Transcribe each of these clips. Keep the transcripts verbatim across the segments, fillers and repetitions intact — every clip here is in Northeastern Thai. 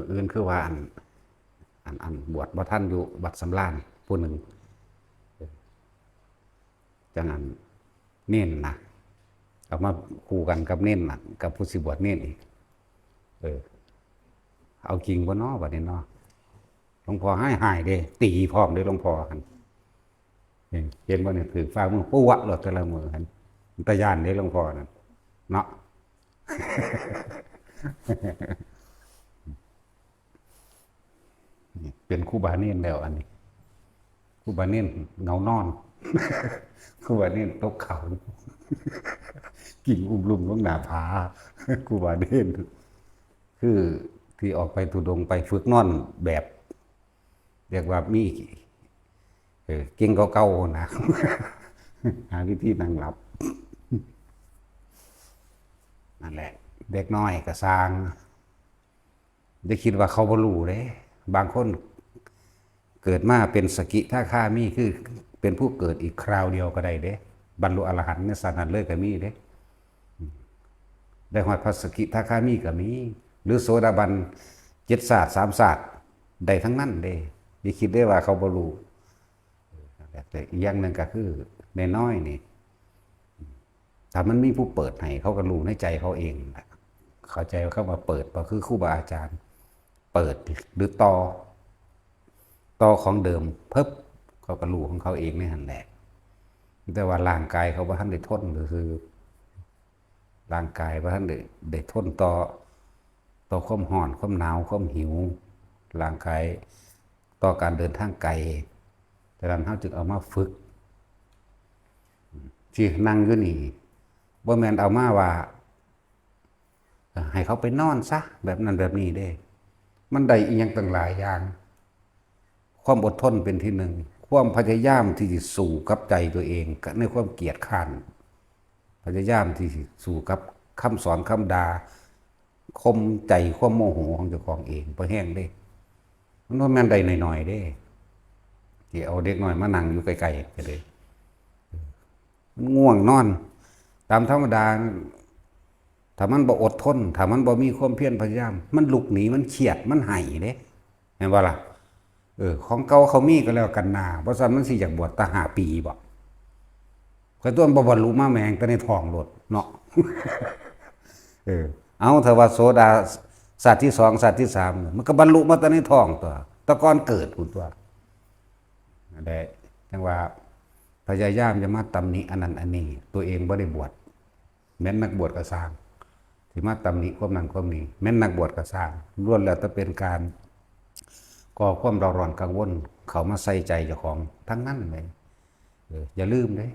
มื้ออื่นคือว่าอัน อัน อันบวชบ่ทันอยู่วัดสำราญผู้หนึ่ง จั่งอันเณรนะ เอามาคู่กันกับเณรนะ กับผู้สิบวชเณรอีก เออ เอาจริงบ่น้อบัดนี้เนาะ หลวงพ่อหายหายเด้ ตีพร้อมเด้หลวงพ่อหั่น เห็น เห็นบ่เนี่ย ถือฝ่ามือปุ๊วะโลดแต่ละมื้อหั่น ตาย้านเด้หลวงพ่อนั่นเนาะ เป็นครูบาเณรแล้วอันนี้ ครูบาเณรเหงานอน ครูบาเณรตกเขา กิ่งอุ้มลุ่มลงหน้าผา ครูบาเณร คือที่ออกไปธุดงค์ไปฝึกนอนแบบ เรียกว่ามี เออ เก่งเก่าๆนะ หาวิธีนั่งหลับ นั่นแหละ เด็กน้อยก็ซ่าง อย่าคิดว่าเขาบ่รู้เด้ บางคนเกิดมาเป็นสกิทาคามี คือเป็นผู้เกิดอีกคราวเดียวก็ได้เด้ บรรลุอรหันต์ในชาตินั้นเลยก็มีเด้ ได้ฮอดพระสกิทาคามีก็มี หรือโสดาบันเจ็ดชาติสามชาติ ได้ทั้งนั้นเด้ อย่าคิดได้ว่าเขาบ่รู้ แต่อีกอย่างหนึ่งก็คือน้อยๆนี่ ถ้ามันมีผู้เปิดให้ เขาก็รู้ในใจเขาเองล่ะ เข้าใจว่าคำว่าเปิดก็คือครูบาอาจารย์ เปิดหรือต่อ ต่อของเดิม เพิบ เขาก็รู้ของเขาเองในหั่นแหละ แต่ว่าร่างกายเขาบ่ทันได้ทนซื่อๆ ร่างกายบ่ทันได้ ได้ทนต่อ ต่อความร้อน ความหนาว ความหิว ร่างกายต่อการเดินทางไกล ฉะนั้นเราจึงเอามาฝึก ที่นั่งอยู่นี่ บ่แม่นเอามาว่า ให้เขาไปนอนซะ แบบนั้นแบบนี้เด้ มันได้อีหยังตั้งหลายอย่าง ความอดทนเป็นที่หนึ่ง ความพยายามที่จะสู้กับใจตัวเอง ในความเกียจคร้าน พยายามที่จะสู้กับคำสอนคำด่า ข่มใจความโมโหของเจ้าของเอง บ่แฮงเด้ มันบ่แม่นได้น้อยๆเด้ ที่เอาเด็กน้อยมานั่งอยู่ไกลๆก็ได้ มันง่วงนอน ตามธรรมดา ถ้ามันบ่อดทน ถ้ามันบ่มีความเพียรพยายาม มันลุกหนี มันเครียด มันไห้เด้ แม่นบ่ล่ะ เออ ของเก่าเขามีก็แล้วกันนา บ่ซั้นมันสิอยากบวชตั้งห้าปีบ่ ข้อยตัวมันบ่บรรลุมาแม่งแต่ในท้องโลดเนาะ เออ เอา ถ้าว่าโสดาชาติที่สอง ชาติที่สาม มันก็บรรลุมาแต่ในท้องตั๊ว แต่ก่อนเกิดพู้นตั๊ว นั่นแหละ จั่งว่าพยายามอย่ามาตำหนิอันนั้นอันนี้ ตัวเองบ่ได้บวช แม่นนักบวชก็ซ่าง สิมาตำหนิความนั้นความนี้ แม่นนักบวชก็ซ่าง ล้วนแล้วแต่เป็นการก่อความเร่าร้อนกังวลเข้ามาใส่ใจเจ้าของทั้งนั้นเลย เออ อย่าลืมเด้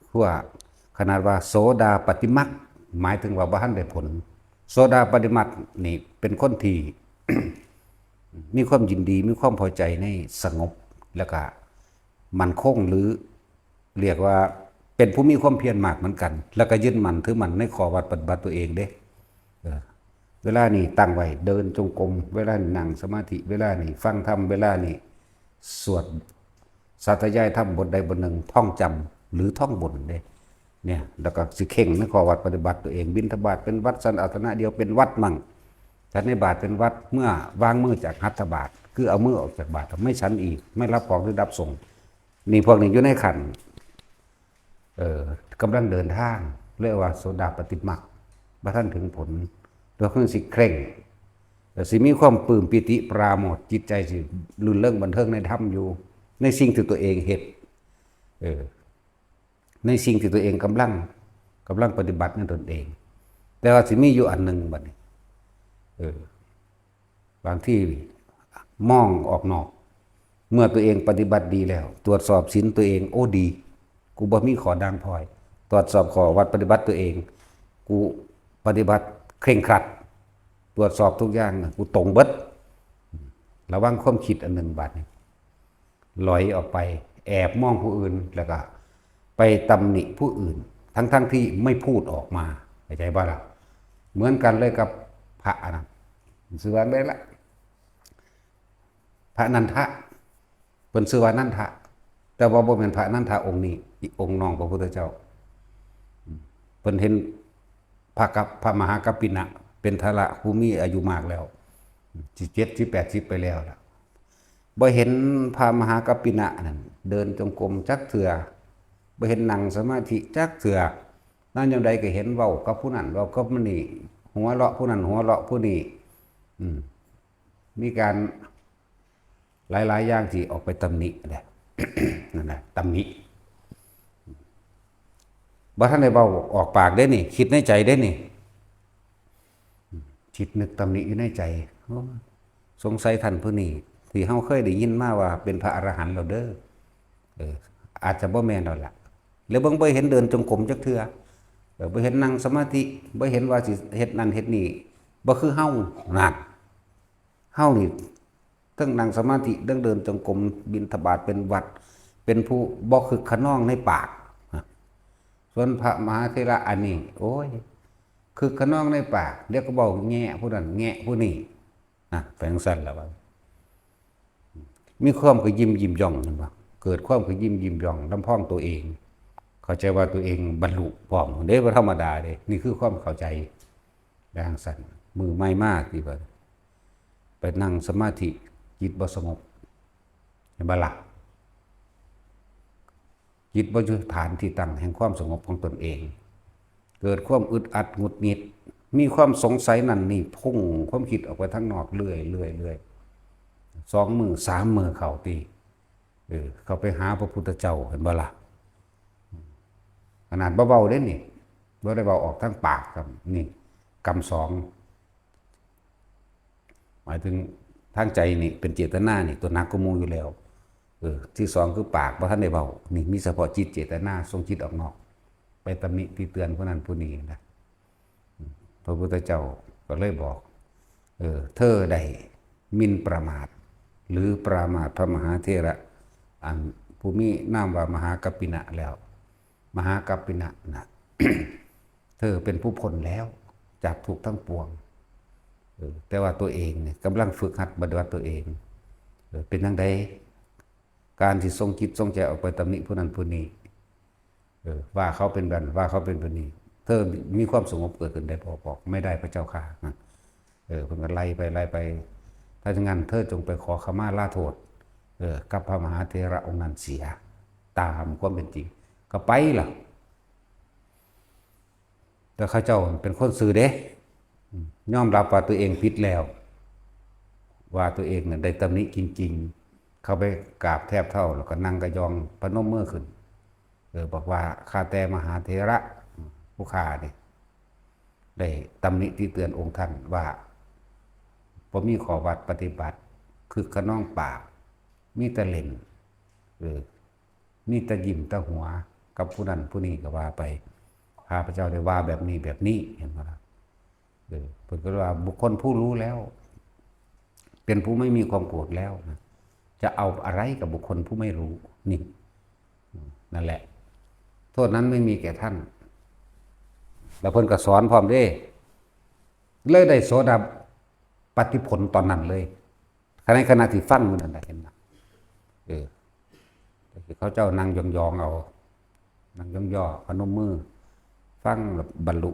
คือว่าขนาดว่าโสดาปัตติมัก หมายถึงว่าบ่ทันได้ผล โสดาปัตติมักนี่เป็นคนที่ มีความยินดี มีความพอใจในสงบ แล้วก็มั่นคง หรือเรียกว่าเป็นผู้มีความเพียรมากเหมือนกัน แล้วก็ยึดมั่นถือมั่นในข้อวัดปฏิบัติตัวเองเด้ เออ เวลานี่ตั้งไว้ เดินจงกรม เวลานี่นั่งสมาธิ เวลานี่ฟังธรรม เวลานี่สวดสาธยายธรรมบทใดบทหนึ่ง ท่องจำหรือท่องบนเด้ เนี่ย แล้วก็สิเข่งในข้อวัดปฏิบัติตัวเอง บิณฑบาตเป็นวัด ฉันอาสนะเดียวเป็นวัดมั่ง ฉันในบาตรเป็นวัด เมื่อวางมือจากหัตถบาตร คือเอามือออกจากบาตร ไม่ฉันอีก ไม่รับของหรือรับส่ง นี่พวกนี้อยู่ในขั้น เอ่อ กำลังเดินทาง เรียกว่าโสดาปัตติมัก บ่ทันถึงผล ตัวเครื่องสิเคร่ง แต่สิมีความปลื้มปีติปราโมทย์ จิตใจสิรื่นเริงบันเทิงในธรรมอยู่ ในสิ่งที่ตัวเองเฮ็ด เออ ในสิ่งที่ตัวเองกำลัง กำลังปฏิบัติในตนเอง แต่ว่าสิมีอยู่อันหนึ่งบัดนี้ เออ บางทีมองออกนอก เมื่อตัวเองปฏิบัติดีแล้ว ตรวจสอบศีลตัวเอง โอ้ ดี กูบ่มีข้อด่างพร้อย ตรวจสอบข้อวัดปฏิบัติตัวเอง กูปฏิบัติเคร่งครัด ตรวจสอบทุกอย่างนะ กูตรงเบิด ระวังความคิดอันหนึ่งบัดนี้ ลอยออกไป แอบมองผู้อื่น แล้วก็ไปตำหนิผู้อื่น ทั้งๆที่ไม่พูดออกมา เข้าใจบ่ล่ะ เหมือนกันเลยกับพระอันนั้น ชื่อว่าอะไรล่ะ พระนันทะ เพิ่นชื่อว่านันทะ แต่ว่าบ่แม่นพระนันทะองค์นี้ อีกองค์น้องพระพุทธเจ้า เพิ่นเห็นพระกับ พระมหากัปปินะ เป็นเถระผู้มีอายุมากแล้ว สิเจ็ดสิบแปดสิบไปแล้วล่ะ บ่เห็นพระมหากัปปินะนั่นเดินจงกรมจักเทื่อ บ่เห็นนั่งสมาธิจักเทื่อ นั่นยามใดก็เห็นเว้ากับผู้นั้นเว้ากับผู้นี้ หัวเราะผู้นั้นหัวเราะผู้นี้ อืม มีการหลายๆอย่างที่ออกไปตำหนิแหละ นั่นแหละ ตำหนิ บ่ทันได้เว้าออกปากเด้นี่ คิดในใจเด้นี่ คิดนึกตำหนิอยู่ในใจ โอ้ สงสัยท่านผู้นี้ ที่เฮาเคยได้ยินมาว่าเป็นพระอรหันต์แล้วเด้อ เออ อาจจะบ่แม่นแล้วล่ะ แล้วเบิ่งบ่เห็นเดินจงกรมจักเทื่อ เออ บ่เห็นนั่งสมาธิ บ่เห็นว่าสิเฮ็ดนั่นเฮ็ดนี่ บ่คือเฮา นั่น เฮานี่ ทั้งนั่งสมาธิ ทั้งเดินจงกรม บิณฑบาตเป็นวัตร เป็นผู้บ่คึกคะนองในปาก ส่วนพระมหาเถระอันนี้ โอ้ย คึกคะนองในปาก เดี๋ยวก็เว้าแงะผู้นั้นแงะผู้นี้ นะ ไปจั่งซั้นล่ะว่า มีความขะยิมยิมย่อง เห็นบ่ เกิดความขะยิมยิมย่อง ลำพองตัวเอง เข้าใจว่าตัวเองบรรลุพร้อม เด้ บ่ธรรมดาเด้ นี่คือความเข้าใจ อย่างซั้น มื้อใหม่มาที่ว่า ไปนั่งสมาธิ จิตบ่สงบ เห็นบ่ล่ะ จิตบ่อยู่ฐานที่ตั้งแห่งความสงบของตนเอง เกิดความอึดอัดหงุดหงิด มีความสงสัยนั่นนี่ พุ่งความคิดออกไปทางนอกเรื่อยๆๆ สองมื้อสามมื้อเข้าติ เออ เข้าไปหาพระพุทธเจ้า เห็นบ่ล่ะ ขนาดบ่เว้าเด้นี่ บ่ได้เว้าออกทางปากครับ นี่ กรรมสอง หมายถึงทางใจนี่เป็นเจตนานี่ ตัวหนักกว่าหมู่อยู่แล้ว เออ ที่สองคือปากบ่ทันได้เว้า นี่มีเฉพาะจิตเจตนา ส่งจิตออกนอก ไปตำหนิติเตียนผู้นั้นผู้นี้นะ พระพุทธเจ้าก็เลยบอก เออ เธอได้หมิ่นประมาท หรือประมาทพระมหาเถระ อันผู้มีนามว่ามหากัปปินะแล้ว มหากัปปินะนะ เธอเป็นผู้พ้นแล้วจากทุกข์ทั้งปวง เออ แต่ว่าตัวเองเนี่ยกำลังฝึกหัดปฏิบัติตัวเอง เออ เป็นจั่งใด การที่ส่งจิตส่งใจออกไปตำหนิผู้นั้นผู้นี้ เออ ว่าเขาเป็นแบบนั้น ว่าเขาเป็นแบบนี้ เธอมีความสงบเกิดขึ้นได้บ่ บอก ไม่ได้พระเจ้าข้า นะ เออ เพิ่นก็ไล่ไป ไล่ไป ถ้าอย่างนั้นเธอจงไปขอขมาลาโทษ เออ กับพระมหาเถระองค์นั้นเสีย ตามความเป็นจริง ก็ไปล่ะ แต่เขาเจ้าเป็นคนซื่อเด้ อืม ยอมรับว่าตัวเองผิดแล้ว ว่าตัวเองน่ะได้ตำหนิจริงๆ เข้าไปกราบแทบเท้า แล้วก็นั่งกะยองพนมมือขึ้น เออ บอกว่า ข้าแต่มหาเถระ ผู้ข้านี่ ได้ตำหนิติเตียนองค์ท่านว่า บ่มีข้อวัดปฏิบัติ คึกคะนองปาก มีแต่เล่น เออ มีแต่ยิ้มแต่หัวกับผู้นั้นผู้นี้ก็ว่าไป ข้าพเจ้าได้ว่าแบบนี้แบบนี้ เห็นบ่ล่ะ เออ เพิ่นก็ว่าบุคคลผู้รู้แล้ว เป็นผู้ไม่มีความโกรธแล้วนะ จะเอาอะไรกับบุคคลผู้ไม่รู้ นี่ นั่นแหละ โทษนั้นไม่มีแก่ท่าน แล้วเพิ่นก็สอนพร้อมเด้ เลยได้โสดาปัตติผลตอนนั้นเลย ในขณะที่ฟังอยู่นั่นน่ะ เห็นบ่ เออ เขาเจ้านั่งยองๆเอา นั่งยองๆ พนมมือ ฟังแล้วบรรลุ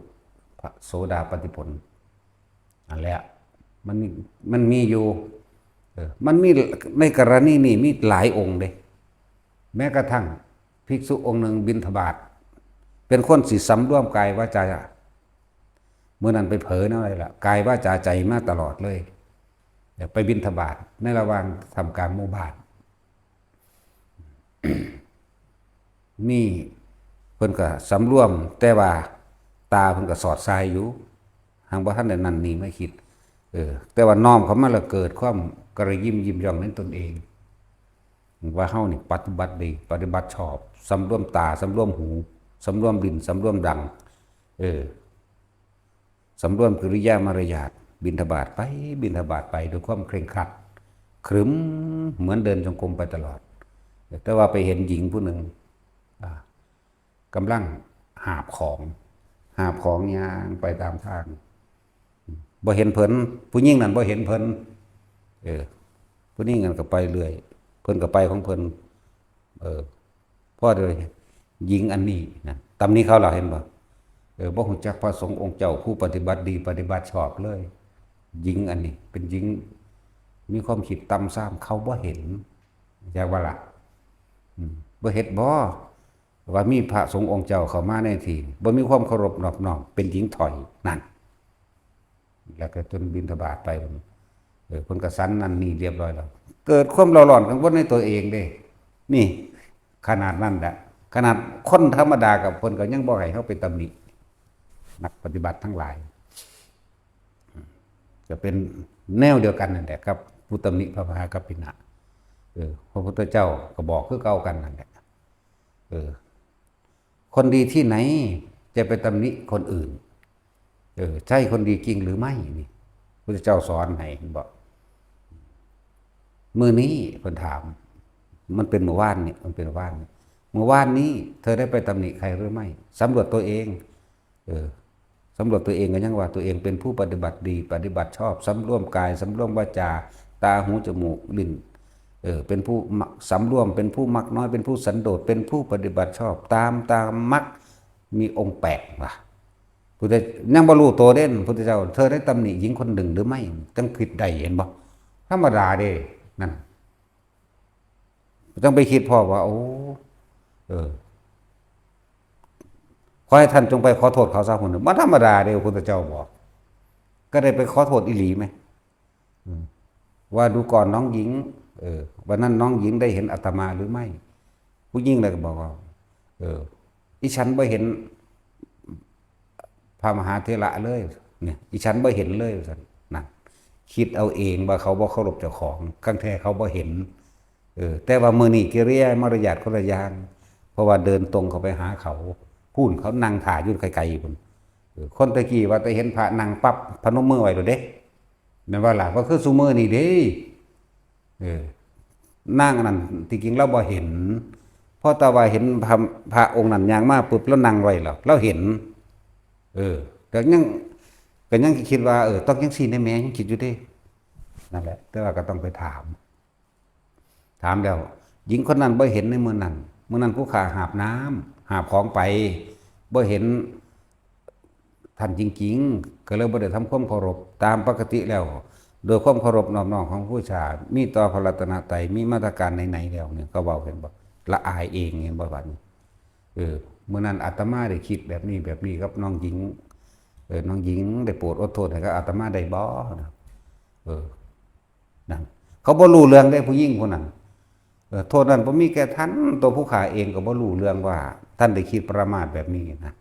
พระโสดาปัตติผล นั่นแหละ มันมี มันมีอยู่ เออ มันมี ในกรณีนี้มีหลายองค์เด้ แม้กระทั่งภิกษุองค์หนึ่งบิณฑบาต เป็นคนสิสำรวมกายวาจา มื้อนั้นไปเผลอแนวใดล่ะ กายวาจาใจมาตลอดเลย เดี๋ยวไปบิณฑบาตในระหว่างท่ามกลางหมู่บ้าน นี่เพิ่นก็สำรวม แต่ว่าตาเพิ่นก็สอดส่ายอยู่ หากบ่ทันได้นั่นนี่มาคิด เออ แต่ว่าน้อมเข้ามาแล้วเกิดความกระยิมยิ้มย่องในตนเอง ว่าเฮานี่ปฏิบัติดี ปฏิบัติชอบ สำรวมตา สำรวมหู สำรวมลิ้น สำรวมดัง เออ สำรวมกิริยามารยาท บิณฑบาตไป บิณฑบาตไปด้วยความเคร่งครัด ครึ้ม เหมือนเดินจงกรมไปตลอด แต่ว่าไปเห็นหญิงผู้หนึ่ง อ่า กำลังหาบของ หาบของย่างไปตามทาง บ่เห็นเพิ่น ผู้หญิงนั่นบ่เห็นเพิ่น เออ ผู้หญิงนั่นก็ไปเรื่อย เพิ่นก็ไปของเพิ่น เออ พอเดียวหญิงอันนี้นะ ตำหนิเขาแล้ว เห็นบ่ เออ บ่ฮู้จักพระสงฆ์องค์เจ้าผู้ปฏิบัติดีปฏิบัติชอบเลย หญิงอันนี้ เป็นหญิงมีความคิดต่ำซาม เขาบ่เห็น จักว่าล่ะ อืม บ่เฮ็ดบ่ ว่ามีพระสงฆ์องค์เจ้าเข้ามาในที่ บ่มีความเคารพนอบน้อม เป็นหญิงถ่อย นั่น แล้วก็จนบิณฑบาตไป เออ เพิ่นก็สันนั่นนี่เรียบร้อยแล้ว เกิดความเร่าร้อนกังวลในตัวเองเด้ นี่ ขนาดนั้นแหละ ขนาดคนธรรมดากับเพิ่นก็ยังบ่ให้เฮาไปตำหนิ นักปฏิบัติทั้งหลาย จะเป็นแนวเดียวกันนั่นแหละครับ ผู้ตำหนิพระมหากัปปินะ เออ พระพุทธเจ้าก็บอกคือเก่ากันนั่นแหละ เออ คนดีที่ไหนจะไปตำหนิคนอื่น เออ ใช่คนดีจริงหรือไม่ นี่ พุทธเจ้าสอนให้ เห็นบ่ มื้อนี้เพิ่นถาม มันเป็นมื้อวานนี่ มันเป็นวานนี่ มื้อวานนี้เธอได้ไปตำหนิใครหรือไม่ สำรวจตัวเอง เออ สำรวจตัวเองก็ยังว่าตัวเองเป็นผู้ปฏิบัติดี ปฏิบัติชอบ สำรวมกาย สำรวมวาจา ตา หู จมูก ลิ้น เออ เป็นผู้มัก สำรวม เป็นผู้มักน้อย เป็นผู้สันโดษ เป็นผู้ปฏิบัติชอบ ตาม ตามมรรค มีองค์แปดว่ะ พุทธ ยังบ่รู้ตัวเด้ พุทธเจ้า เธอได้ตำหนิหญิงคนหนึ่งหรือไม่ จังคิดได้ เห็นบ่ ธรรมดาเด้ นั่น จังไปคิดพ้อว่า โอ้ เออ ขอให้ท่านจงไปขอโทษเขาซะ พุ้น บ่ธรรมดาเด้ พุทธเจ้าบอก ก็ได้ไปขอโทษอีหลีไหม อืม ว่าดูก่อนน้องหญิง เออ วันนั้นน้องหญิงได้เห็นอาตมาหรือไม่ ผู้หญิงเลยก็บอกว่า เออ อีฉันบ่เห็นพระมหาเถระเลย เนี่ย อีฉันบ่เห็นเลย ว่าซั่น นั่น คิดเอาเองว่าเขาบ่เคารพเจ้าของ คันแท้เขาบ่เห็น เออ แต่ว่ามื้อนี้กิริยามารยาทคนละอย่าง เพราะว่าเดินตรงเข้าไปหาเขา พุ้น เขานั่งถ่าอยู่ไกลๆพุ้น เออ คนตะกี้ว่าแต่เห็นพระนั่งปั๊บพนมมือไหว้โลดเด้ แม่นบ่ล่ะ บ่คือซุมื้อนี้เด้ เออ นางอันนั้นที่จริงลาวบ่เห็น เพราะแต่ว่าเห็นพระ พระองค์นั้นย่างมาปุ๊บ ลาวนั่งไว้แล้ว ลาวเห็น เออ แต่ยัง ก็ยังคิดว่า เออ ต้องจังซี่แน่แหม ยังคิดอยู่เด้ นั่นแหละ แต่ว่าก็ต้องไปถาม ถามแล้ว หญิงคนนั้นบ่เห็นในมื้อนั้น มื้อนั้นผู้ข้าหาบน้ำ หาบของไป บ่เห็นท่านจริงๆ ก็เลยบ่ได้ทำความเคารพ ตามปกติแล้ว โดยความเคารพนอบน้อมของผู้ชา มีต่อพระรัตนตรัย มีมาตรการไหนๆแล้วเนี่ย ก็เว้า เห็นบ่ ละอายเอง เห็นบ่ บัดนี้ เออ มื้อนั้นอาตมาได้คิดแบบนี้ แบบนี้กับน้องหญิง เออ น้องหญิงได้โปรดอดโทษให้กับอาตมาได้บ่ นะ เออ นั่น เขาบ่รู้เรื่องเด้ ผู้หญิงผู้นั้น เออ โทษนั้นบ่มีแก่ท่าน ตัวผู้ข้าเองก็บ่รู้เรื่องว่าท่านได้คิดประมาทแบบนี้นะ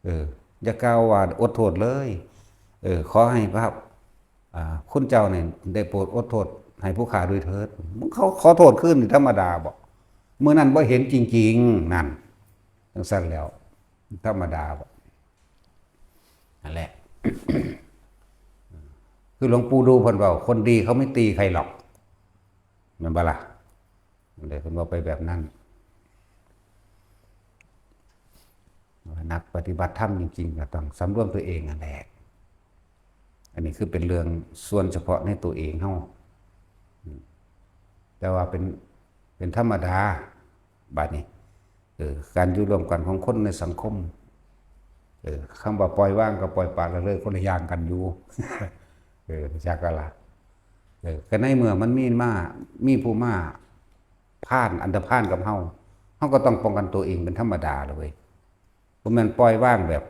เออ อย่ากล่าวว่าอดโทษเลย เออ ขอให้พระ อ่า คุณเจ้าเนี่ยได้โปรดอดโทษให้ผู้ข้าด้วยเถิด มึงเขาขอโทษคืนนี่ธรรมดาบ่ มื้อนั้นบ่เห็นจริงๆ นั่น จังซั่นแล้ว ธรรมดาบ่ นั่นแหละ คือหลวงปู่ดูเพิ่นเว้า คนดีเขาไม่ตีใครหรอก แม่นบ่ล่ะ นั่นแหละ เพิ่นเว้าไปแบบนั้น นักปฏิบัติธรรมจริงๆ ก็ต้องสำรวมตัวเองนั่นแหละ อันนี้คือเป็นเรื่องส่วนเฉพาะในตัวเองเฮา อืม แต่ว่าเป็น เป็นธรรมดา บัดนี้ เออ การอยู่ร่วมกันของคนในสังคม เออ คำว่าปล่อยวางกับปล่อยปละละเลยคนละอย่างกันอยู่ เออ จักกะละ เออ ก็ในเมื่อมันมีมา มีผู้มาพาลอันธพาลกับเฮา เฮาก็ต้องป้องกันตัวเองเป็นธรรมดาเลยเว้ย บ่แม่นปล่อยวางแบบ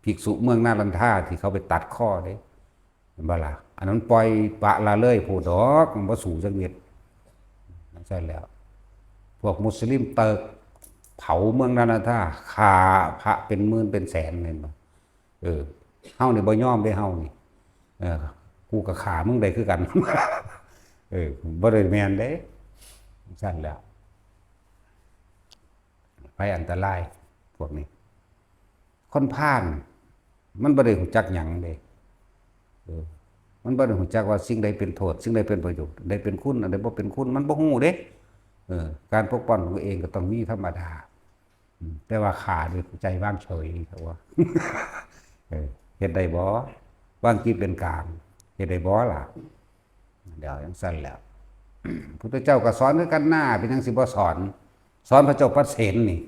ภิกษุเมืองนาลันทาที่เขาไปตัดคอเด้ เห็นบ่ล่ะ อันนั้นปล่อยปละละเลยโพดดอก มันบ่สู้จักเม็ด จังซั่นแล้ว พวกมุสลิมเติร์กเผาเมืองนาลันทา ฆ่าพระเป็นหมื่นเป็นแสน เห็นบ่ เออ เฮานี่บ่ยอมเด้ เฮานี่ เออ กูก็ฆ่ามึงได้คือกัน เออ บ่ได้แม่นเด้ จังซั่นแล้ว ภัยอันตรายพวกนี้ คนพาลมันบ่ได้รู้จักหยังเด้ เออ มันบ่ได้รู้จักว่าสิ่งใดเป็นโทษ สิ่งใดเป็นประโยชน์ อันใดเป็นคุณ อันใดบ่เป็นคุณ มันบ่รู้เด้ เออ การปกป้องของตัวเองก็ต้องมีธรรมดา อืม แต่ว่าฆ่าด้วยใจวางเฉย เขาว่า เออ เฮ็ดได้บ่ วางจิตเป็นกลาง เฮ็ดได้บ่ล่ะ เดี๋ยวจังซั่นแหล้ว พุทธเจ้าก็สอนคือกันนา เป็นหยังสิบ่สอน สอนพระเจ้าปเสนนี่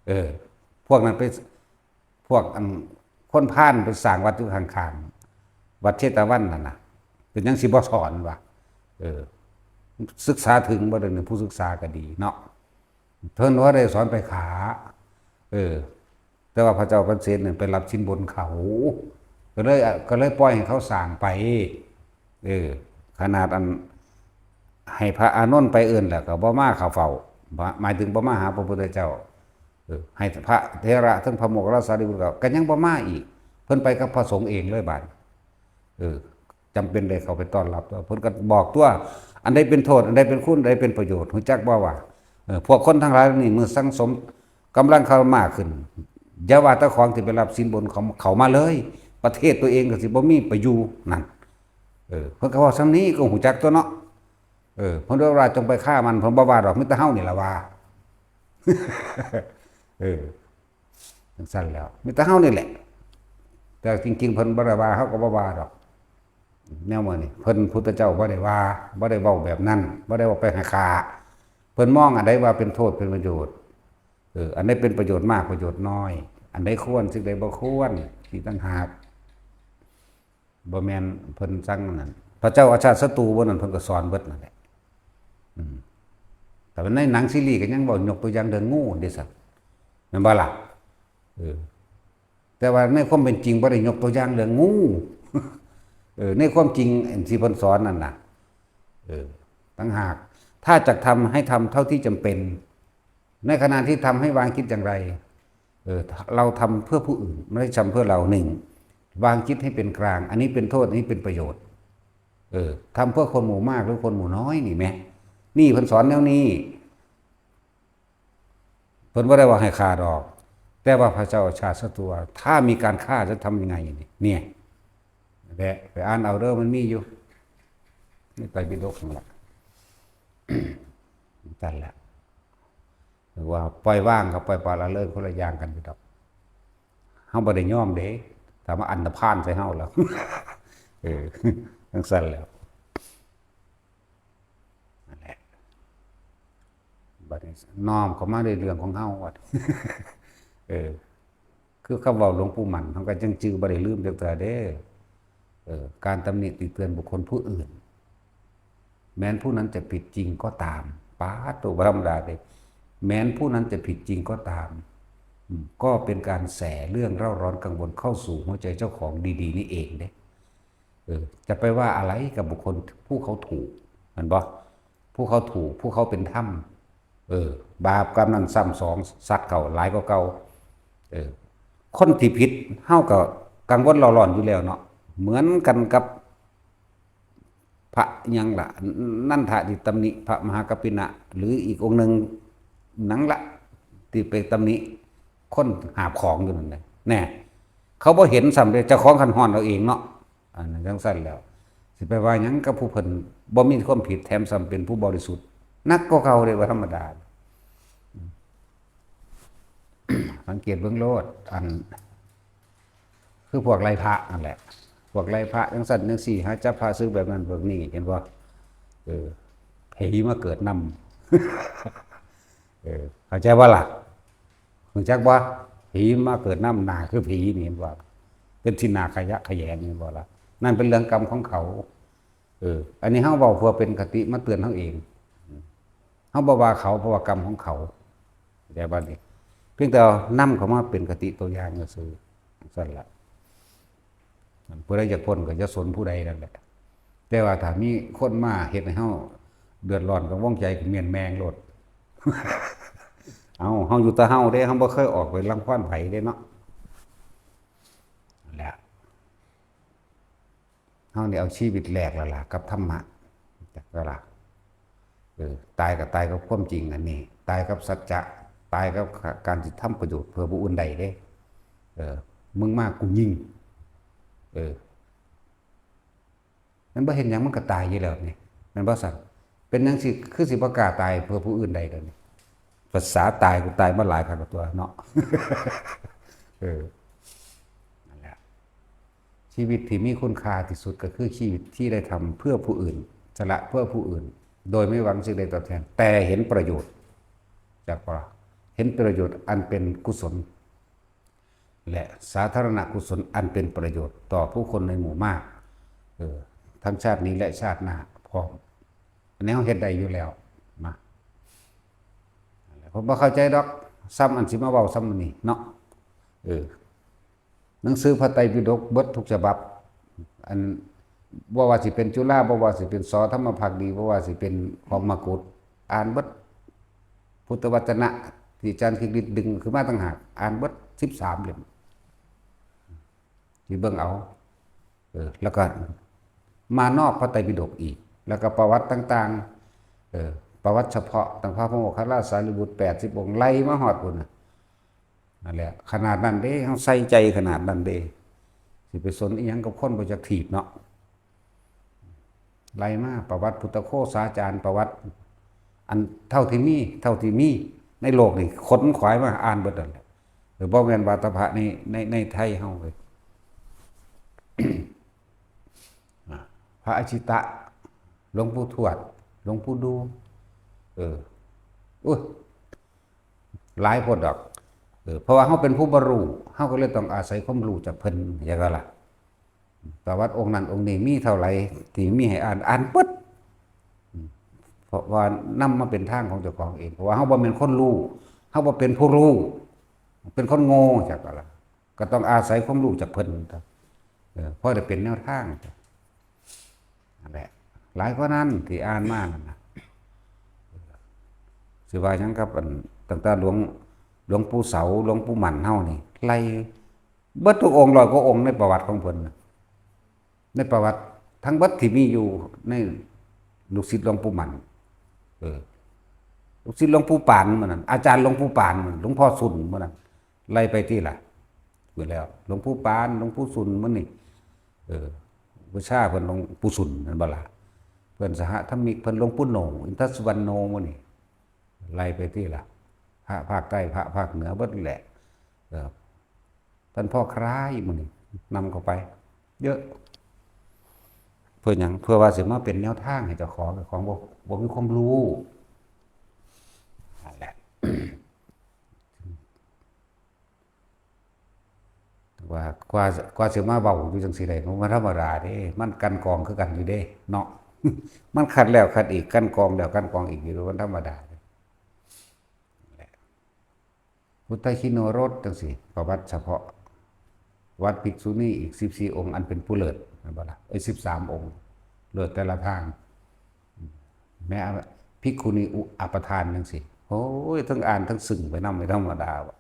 เออ พวกนั้นไป พวกอัน คนพาลไปสร้างวัดอยู่ข้างๆ วัดเชตวันนั่นน่ะ เป็นหยังสิบ่สอนวะ เออ ศึกษาถึงบ่ได้นี่ ผู้ศึกษาก็ดีเนาะ เพิ่นว่าได้สอนไปขา เออ แต่ว่าพระเจ้าปเสนเนี่ยไปรับสินบนเขา ก็เลย ก็เลยปล่อยให้เขาสร้างไป เออ ขนาดอัน ให้พระอานนท์ไปเอิ้นแล้วก็บ่มาเข้าเฝ้า หมายถึงบ่มาหาพระพุทธเจ้า เออ ให้พระเถระทั้งพระโมคคัลลาสารีบุตรก็ ก็ยังบ่มาอีก เพิ่นไปกับพระสงฆ์เองเลยบาด เออ จำเป็นได้เข้าไปต้อนรับตัว เพิ่นก็บอกตัว อันใดเป็นโทษ อันใดเป็นคุณ อันใดเป็นประโยชน์ รู้จักบ่ว่า เออ พวกคนทั้งหลายนี่ เมื่อสั่งสมกำลังเข้ามากขึ้น อย่าว่าแต่ของที่ไปรับสินบนเขา เขามาเลย ประเทศตัวเองก็สิบ่มีประอยู่นั่น เออ เพิ่นก็เว้าส่ำนี้ก็รู้จักตัวเนาะ เออ เพิ่นว่าจงไปฆ่ามัน เพิ่นบ่ว่าดอก มีแต่เฮานี่ล่ะว่า เออ จังซั่นแหล้ว มีแต่เฮานี่แหละ แต่จริงๆ เพิ่นบ่ได้ว่า เฮาก็บ่ว่าดอก แนวมื้อนี้ เพิ่นพุทธเจ้าบ่ได้ว่า บ่ได้เว้าแบบนั้น บ่ได้เว้าไปให้ฆ่า เพิ่นมองอันใดว่าเป็นโทษเป็นประโยชน์ เออ อันใดเป็นประโยชน์มากประโยชน์น้อย อันใดควร สิ่งใดบ่ควร นี่ต่างหาก บ่แม่นเพิ่นสั่งอันนั้น พระเจ้าอาชาติศัตรูบ่นั้น เพิ่นก็สอนเบิดนั่นแหละ อืม แต่ว่าในหนังซีรีส์ก็ยังเว้ายกตัวอย่างเรื่องงูเด้ซั่น แม่นบ่ล่ะ เออ แต่ว่าในความเป็นจริงบ่ได้ยกตัวอย่างเรื่องงู เออ ในความจริงอันที่เพิ่นสอนนั่นน่ะ เออ ต่างหาก ถ้าจะทำให้ทำเท่าที่จำเป็น ในขณะที่ทำให้วางคิดอย่างไร เออ เราทำเพื่อผู้อื่น ไม่ได้ทำเพื่อเรา หนึ่ง วางคิดให้เป็นกลาง อันนี้เป็นโทษ อันนี้เป็นประโยชน์ เออ ทำเพื่อคนหมู่มากหรือคนหมู่น้อยนี่แหม นี่เพิ่นสอนแนวนี้ เพิ่นบ่ได้ว่าให้ฆ่าดอก แต่ว่าพระเจ้าอาชาติศัตรูว่า ถ้ามีการฆ่าจะทำยังไงนี่ เนี่ย แหละ ไปอ่านเอาเด้อ มันมีอยู่ ในไตรปิฎกนั่นแหละ นั่นแหละ ว่าปล่อยวางกับปล่อยปละละเลยคนละอย่างกันอยู่ดอก เฮาบ่ได้ยอมเด้ ถ้ามาอันธพาลใส่เฮาแล้ว เออ จังซั่นแหล้ว นั่นแหละ บัดนี้น้อมเข้ามาในเรื่องของเฮา บัด เออ คือคำเว้าหลวงปู่มั่น เฮาก็จั่งจื่อบ่ได้ลืมจักเทื่อเด้ เออ การตำหนิติเตือนบุคคลผู้อื่น แม้นผู้นั้นจะผิดจริงก็ตาม ปาดโธ่ บ่ธรรมดาเด้ แม้นผู้นั้นจะผิดจริงก็ตาม อืม ก็เป็นการแส่เรื่องเร่าร้อนกังวลเข้าสู่หัวใจเจ้าของดีๆ นี่เองเด้ เออ จะไปว่าอะไรกับบุคคลผู้เขาถูก แม่นบ่ ผู้เขาถูก ผู้เขาเป็นธรรม เออ บาปกรรมนั้นซ้ำสอง ซัดเข้าหลายกว่าเก่า เออ คนที่ผิด เฮาก็กังวลเร่าร้อนอยู่แล้วเนาะ เหมือนกันกับ พระหยังล่ะ นันทะที่ตำหนิพระมหากัปปินะ หรืออีกองค์หนึ่งหยังล่ะ ที่ไปตำหนิคนหาบของอยู่นั่นแหละ แน่ เขาบ่เห็นซ้ำเด้ เจ้าของคันฮ้อนเอาเองเนาะ อันนั้นจั่งซั่นแล้ว สิไปว่าหยังกับผู้เพิ่นบ่มีความผิด แถมซ้ำเป็นผู้บริสุทธิ์ หนักกว่าเก่าเด้ บ่ธรรมดา สังเกตเบิ่งโลด อัน คือพวกไล่พระนั่นแหละ พวกไล่พระจั่งซั่นจั่งซี้ หาจับพระสึกแบบนั้นแบบนี้ เห็นบ่ เออ ผีมาเกิดนำ เออ เข้าใจบ่ล่ะ รู้จักบ่ ผีมาเกิดนำ หน้าคือผีนี่ เห็นบ่ เป็นที่หน้าขยะแขยง เห็นบ่ล่ะ นั่นเป็นเรื่องกรรมของเขา เออ อันนี้เฮาเว้าเพื่อเป็นคติมาเตือนเฮาเอง เฮาบ่ว่าเขา เพราะว่ากรรมของเขา แต่บัดนี้ เพียงแต่นำเขามาเป็นคติตัวอย่างซื่อๆ ซั่นล่ะ ผู้ใดอยากพ้นก็อย่าสนผู้ใดนั่นแหละ แต่ว่าถ้ามีคนมาเฮ็ดให้เฮาเดือดร้อนกังวลใจก็เมียนแมงโลด เอา เฮาอยู่แต่เฮาเด้ เฮาบ่เคยออกไปรังควานไผเด้เนาะ นั่นแหละ เฮานี่เอาชีวิตแลกแล้วล่ะกับธรรมะ จักแล้วล่ะ เออ ตายก็ตายกับความจริงอันนี้ ตายกับสัจจะ ตายกับการที่ทำประโยชน์เพื่อผู้อื่นได้เด้ เออ มึงมากูยิง เออ มันบ่เห็นหยังมันก็ตายอยู่แล้วนี่ แม่นบ่ซั่น เป็นหยังสิ คือสิบ่กล้าตายเพื่อผู้อื่นได้เดี๋ยวนี้ ภาษาตายกูตายมาหลายครั้งแล้วตัวเนาะ เออ นั่นแหละ ชีวิตที่มีคุณค่าที่สุดก็คือชีวิตที่ได้ทำเพื่อผู้อื่น สละเพื่อผู้อื่น โดยไม่หวังสิ่งใดตอบแทน แต่เห็นประโยชน์ จากว่าเห็นประโยชน์อันเป็นกุศล และสาธารณกุศลอันเป็นประโยชน์ต่อผู้คนในหมู่มาก เออ ทั้งชาตินี้และชาติหน้าพร้อม อันนี้เฮาเฮ็ดได้อยู่แล้วนะ ผมบ่เข้าใจดอก ซ้ำอันสิมาเว้าซ้ำอันนี้เนาะ เออ หนังสือพระไตรปิฎกเบิดทุกฉบับ อัน บ่ว่าสิเป็นจุฬา บ่ว่าสิเป็น ส.ธรรมภักดี บ่ว่าสิเป็นของมกุฏ อ่านเบิด พุทธวจนะ ที่อาจารย์คิกฤทธิ์ดึงขึ้นมาต่างหาก อ่านเบิดสิบสามเล่ม ที่เบิ่งเอา เออ แล้วก็มานอกพระไตรปิฎกอีก แล้วก็ประวัติต่างๆ เออ ประวัติเฉพาะ ตั้งพระโมคคัลลาสารีบุตรแปดสิบองค์ ไล่มาฮอดพุ้นน่ะ นั่นแหละ ขนาดนั้นเด้ เฮาใส่ใจขนาดนั้นเด้ สิไปสนอิหยังกับคนบ่จักถีบเนาะ ไล่มาประวัติพุทธโฆษาจารย์ ประวัติ อันเท่าที่มี เท่าที่มีในโลกนี่ ขนขวายมาอ่านเบิดนั่นแหละ หรือบ่แม่นว่าแต่พระใน ใน ในไทยเฮาเลย อ่ะ พระอาชิตะ หลวงปู่ทวด หลวงปู่ดู เออ อุ้ย หลายโพดดอก เออ เพราะว่าเฮาเป็นผู้บ่รู้ เฮาก็เลยต้องอาศัยความรู้จากเพิ่น อย่างนั้นล่ะ ประวัติองค์นั้นองค์นี้มีเท่าไหร่ ที่มีให้อ่าน อ่านเบิด เพราะว่านำมาเป็นทางของเจ้าของเอง เพราะว่าเฮาบ่แม่นคนรู้ เฮาบ่เป็นผู้รู้ เป็นคนโง่ จักว่าล่ะ ก็ต้องอาศัยความรู้จากเพิ่น เออ พอได้เป็นแนวทาง นั่นแหละ หลายกว่านั้นที่อ่านมานั่นน่ะ สิว่าหยังกับอัน ตั้งแต่หลวง หลวงปู่เสา หลวงปู่หมั่นเฮานี่ ไล่เบิดทุกองค์ ร้อยกว่าองค์ในประวัติของเพิ่นน่ะ ในประวัติทั้งเบิดที่มีอยู่ในลูกศิษย์หลวงปู่หมั่น เออ ลูกศิษย์หลวงปู่ปานมื้อนั้น อาจารย์หลวงปู่ปานมื้อนั้น หลวงพ่อสุนมื้อนั้น ไล่ไปที่ล่ะ เบิดแล้ว หลวงปู่ปาน หลวงปู่สุนมื้อนี้ เออ วิชาเพิ่นหลวงปู่สุนนั่นบ่ล่ะ เพิ่นสหธรรมิก เพิ่นหลวงปู่โหน่ง อินทสุวรรณโนมื้อนี้ ไล่ไปที่ล่ะ พระภาคใต้ พระภาคเหนือเบิดแหละ เออ ท่านพ่อคล้ายมื้อนี้ นำเข้าไป เยอะ เพื่อหยัง เพื่อว่าสิมาเป็นแนวทางให้เจ้าของ เจ้าของบ่ บ่มีความรู้ นั่นแหละ ว่า กว่า กว่าสิมาเว้าอยู่จังซี่ได้ มันบ่ธรรมดาเด้ มันกลั่นกรองคือกันอยู่เด้ เนาะ มันคัดแล้วคัดอีก กลั่นกรองแล้วกลั่นกรองอีกอยู่ มันธรรมดาเด้ พุทธชิโนรสจังซี่ ประวัติเฉพาะ วัดภิกษุณีอีกสิบสี่องค์ อันเป็นผู้เลิศ แม่นบ่ล่ะ เอ้ย สิบสามองค์ เลิศแต่ละทาง แม้ภิกขุณีอุปทานจังซี่ โอ้ย ทั้งอ่านทั้งซึ้งไปนำ ไม่ธรรมดาว่ะ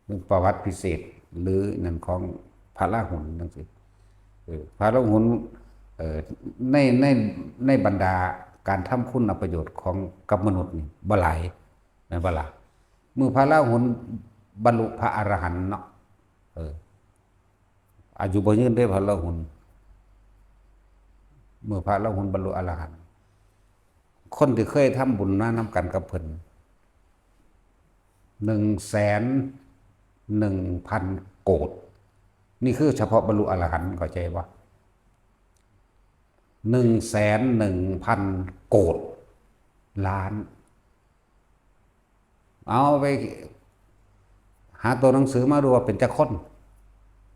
เรื่องประวัติพิเศษ หรือนั่นของพระราหุลจังซี่ เออ พระราหุล เอ่อ ใน ใน ในบรรดาการทำคุณประโยชน์ของกับมนุษย์นี่บ่หลาย แม่นบ่ล่ะ มื้อพระราหุลบรรลุพระอรหันต์เนาะ เออ อายุบ่ยืนเด้พระราหุล มื้อพระราหุลบรรลุอรหันต์ คนที่เคยทำบุญมานำกันกับเพิ่น หนึ่งแสนหนึ่งพันโกฏ นี่คือเฉพาะบรรลุอรหันต์ เข้าใจบ่ หนึ่งแสนหนึ่งพันโกฏล้าน เอาไปหาตัวหนังสือมาดูว่าเป็นจักคน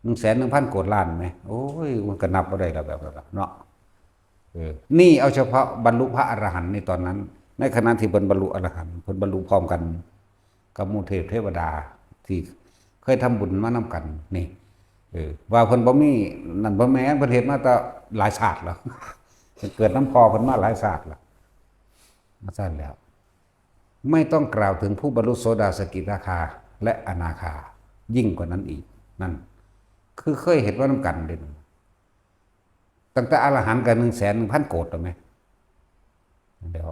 หนึ่งแสนหนึ่งพันโกฏล้านไหม โอ้ย มันก็นับบ่ได้แล้วแบบนั้นล่ะเนาะ เออ นี่เอาเฉพาะบรรลุพระอรหันต์ในตอนนั้น ในขณะที่เพิ่นบรรลุอรหันต์ เพิ่นบรรลุพร้อมกันกับหมู่เทพเทวดาที่เคยทำบุญมานำกัน นี่ เออ ว่าเพิ่นบ่มีนั่นบ่แม่น เพิ่นเฮ็ดมาแต่หลายชาติแล้ว เพิ่นเกิดนำพ่อเพิ่นมาหลายชาติแล้ว มาซั่นแล้ว ไม่ต้องกล่าวถึงผู้บรรลุโสดาสกิทาคาและอนาคา ยิ่งกว่านั้นอีก นั่น คือเคยเฮ็ดมานำกันเด้ ตั้งแต่อรหันต์ก็หนึ่งแสนหนึ่งพันโกฏแล้วไหม เดี๋ยว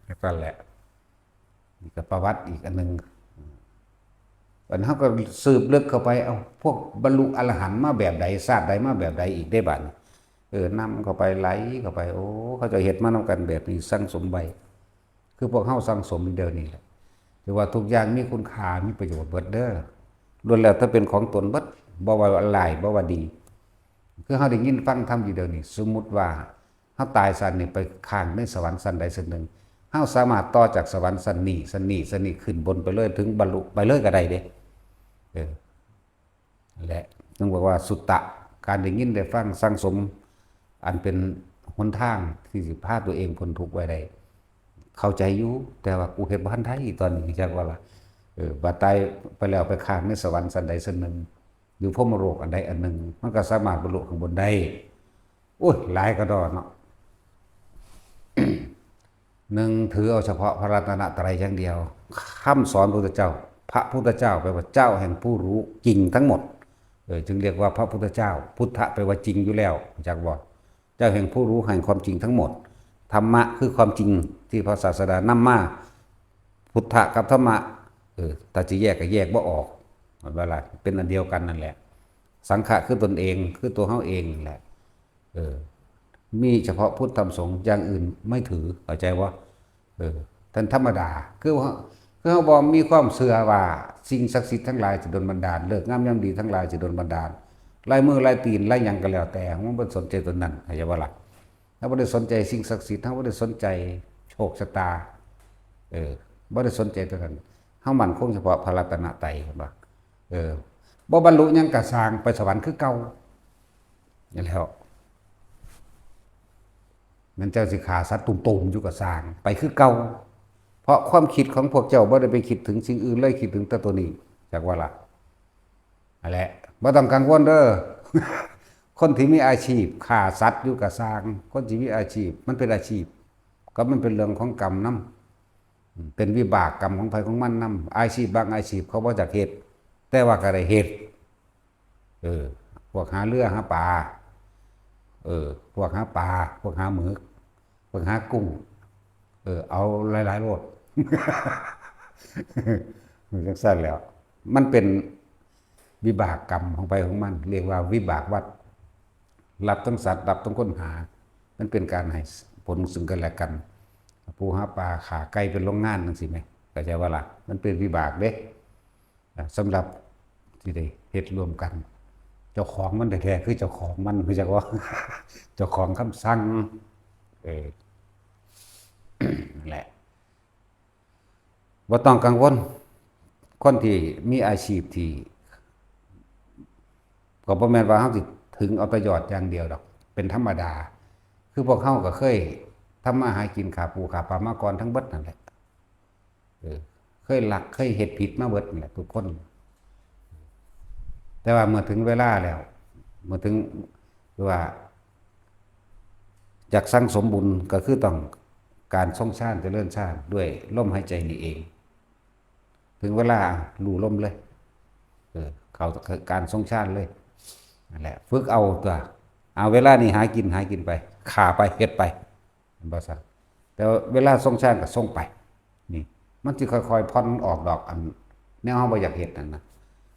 แล้วก็แหละ นี่ก็ประวัติอีกอันหนึ่ง อันเฮาก็สืบลึกเข้าไป เอา พวกบรรลุอรหันต์มาแบบใด ชาติใดมาแบบใดอีกได้บัดนี้ เออ นำเข้าไป ไหลเข้าไป โอ้ เขาเจ้าเฮ็ดมานำกันแบบนี้ สั่งสมไว้ คือพวกเฮาสั่งสมเดี๋ยวนี้แหละ ถือว่าทุกอย่างมีคุณค่า มีประโยชน์เบิดเด้อ ล้วนแล้วแต่เป็นของตนเบิด บ่ว่าร้าย บ่ว่าดี คือเฮาได้ยินฟังธรรมอยู่เดี๋ยวนี้ สมมุติว่าเฮาตายชาตินี้ไปค้างในสวรรค์ชั้นใดชั้นหนึ่ง เฮาสามารถต่อจากสวรรค์ชั้นนี้ ชั้นนี้ ชั้นนี้ ขึ้นบนไปเลย ถึงบรรลุไปเลยก็ได้เด้ เออ และต้องบอกว่าสุตตะ การได้ยินได้ฟังสั่งสม อันเป็นหนทางที่สิพาตัวเองพ้นทุกข์ไว้ได้ เข้าใจอยู่ แต่ว่ากูเฮ็ดบ่ทันได้ตอนนี้ จักว่าล่ะ เออ ว่าตายไปแล้วไปค้างในสวรรค์สันใดสันหนึ่ง อยู่พรหมโลกอันใดอันหนึ่ง มันก็สามารถบรรลุข้างบนได้ โอ้ย หลายกะด้อเนาะ หนึ่ง ถือเอาเฉพาะพระรัตนตรัยอย่างเดียว คำสอนพระพุทธเจ้า พระพุทธเจ้าแปลว่าเจ้าแห่งผู้รู้จริงทั้งหมด เออ จึงเรียกว่าพระพุทธเจ้า พุทธะแปลว่าจริงอยู่แล้ว จักบ่ เจ้าแห่งผู้รู้แห่งความจริงทั้งหมด ธรรมะคือความจริงที่พระศาสดานำมา พุทธะกับธรรมะ เออ ถ้าจะแยกก็แยกบ่ออก มันว่าล่ะ เป็นอันเดียวกันนั่นแหละ สังฆะคือตนเอง คือตัวเฮาเองนั่นแหละ เออ มีเฉพาะพุทธธรรมสงฆ์ อย่างอื่นไม่ถือ เข้าใจบ่ เออ ท่านธรรมดา คือว่า คือเฮาบ่มีความเชื่อว่าสิ่งศักดิ์สิทธิ์ทั้งหลายสิดลบันดาล ฤกษ์งามยามดีทั้งหลายสิดลบันดาล ลายมือลายตีน ลายหยังก็แล้วแต่ เฮาบ่สนใจตัวนั้น เข้าใจบ่ล่ะ เฮาบ่ได้สนใจสิ่งศักดิ์สิทธิ์ เฮาบ่ได้สนใจโชคชะตา เออ บ่ได้สนใจตัวนั้น เฮามั่นคงเฉพาะพระรัตนตรัย เห็นบ่ เออ บ่บรรลุหยังก็ซ่าง ไปสวรรค์คือเก่า นั่นแหล้ว แม่นเจ้าสิฆ่าสัตว์ตุ่มๆอยู่ก็ซ่าง ไปคือเก่า เพราะความคิดของพวกเจ้าบ่ได้ไปคิดถึงสิ่งอื่นเลย คิดถึงแต่ตัวนี้ จักว่าล่ะ นั่นแหละ บ่ต้องกังวลเด้อ คนที่มีอาชีพฆ่าสัตว์อยู่ก็ซ่าง คนที่มีอาชีพ มันเป็นอาชีพ ก็มันเป็นเรื่องของกรรมนำ เป็นวิบากกรรมของไผของมันนำ อาชีพบางอาชีพเขาบ่อยากเฮ็ด แต่ว่าก็ได้เฮ็ด เออ พวกหาเรือหาปลา เออ พวกหาปลา พวกหาหมึก พวกหากุ้ง เออ เอาหลายๆโลด จังซั่นแหล้ว มันเป็นวิบากกรรมของไผของมัน เรียกว่าวิบากวัฏ รับทั้งสัตว์ รับทั้งคนหา มันเป็นการให้ผลซึ่งกันและกัน ผู้หาปลาฆ่าไก่เป็นโรงงานจังซี้แหม เข้าใจบ่ล่ะ มันเป็นวิบากเด้ อ่า สำหรับที่ได้เฮ็ดร่วมกัน เจ้าของมันแท้ๆคือเจ้าของมัน คือจักว่า เจ้าของคำสั่ง เออ นั่นแหละ บ่ต้องกังวล คนที่มีอาชีพที่ ก็บ่แม่นว่าเฮาสิถึงเอาแต่ยอดอย่างเดียวดอก เป็นธรรมดา คือพวกเฮาก็เคยทำมาหากิน ฆ่าปูฆ่าปลามาก่อนทั้งเบิดนั่นแหละ เออ เคยลัก เคยเฮ็ดผิดมาเบิดนั่นแหละทุกคน แต่ว่าเมื่อถึงเวลาแล้ว เมื่อถึง คือว่า อยากสั่งสมบุญก็คือต้องการทรงฌาน เจริญฌานด้วยลมหายใจนี่เอง ถึงเวลาลู่ลมเลย เออ เข้าการทรงฌานเลย นั่นแหละ ฝึกเอาตัว เอาเวลานี้หากิน หากินไป ฆ่าไป เฮ็ดไป เห็นบ่ซะ แต่ว่าเวลาทรงฌานก็ทรงไป นี่ มันสิค่อยๆผ่อนออกดอก อันแนวเฮาบ่อยากเฮ็ดนั่นนะ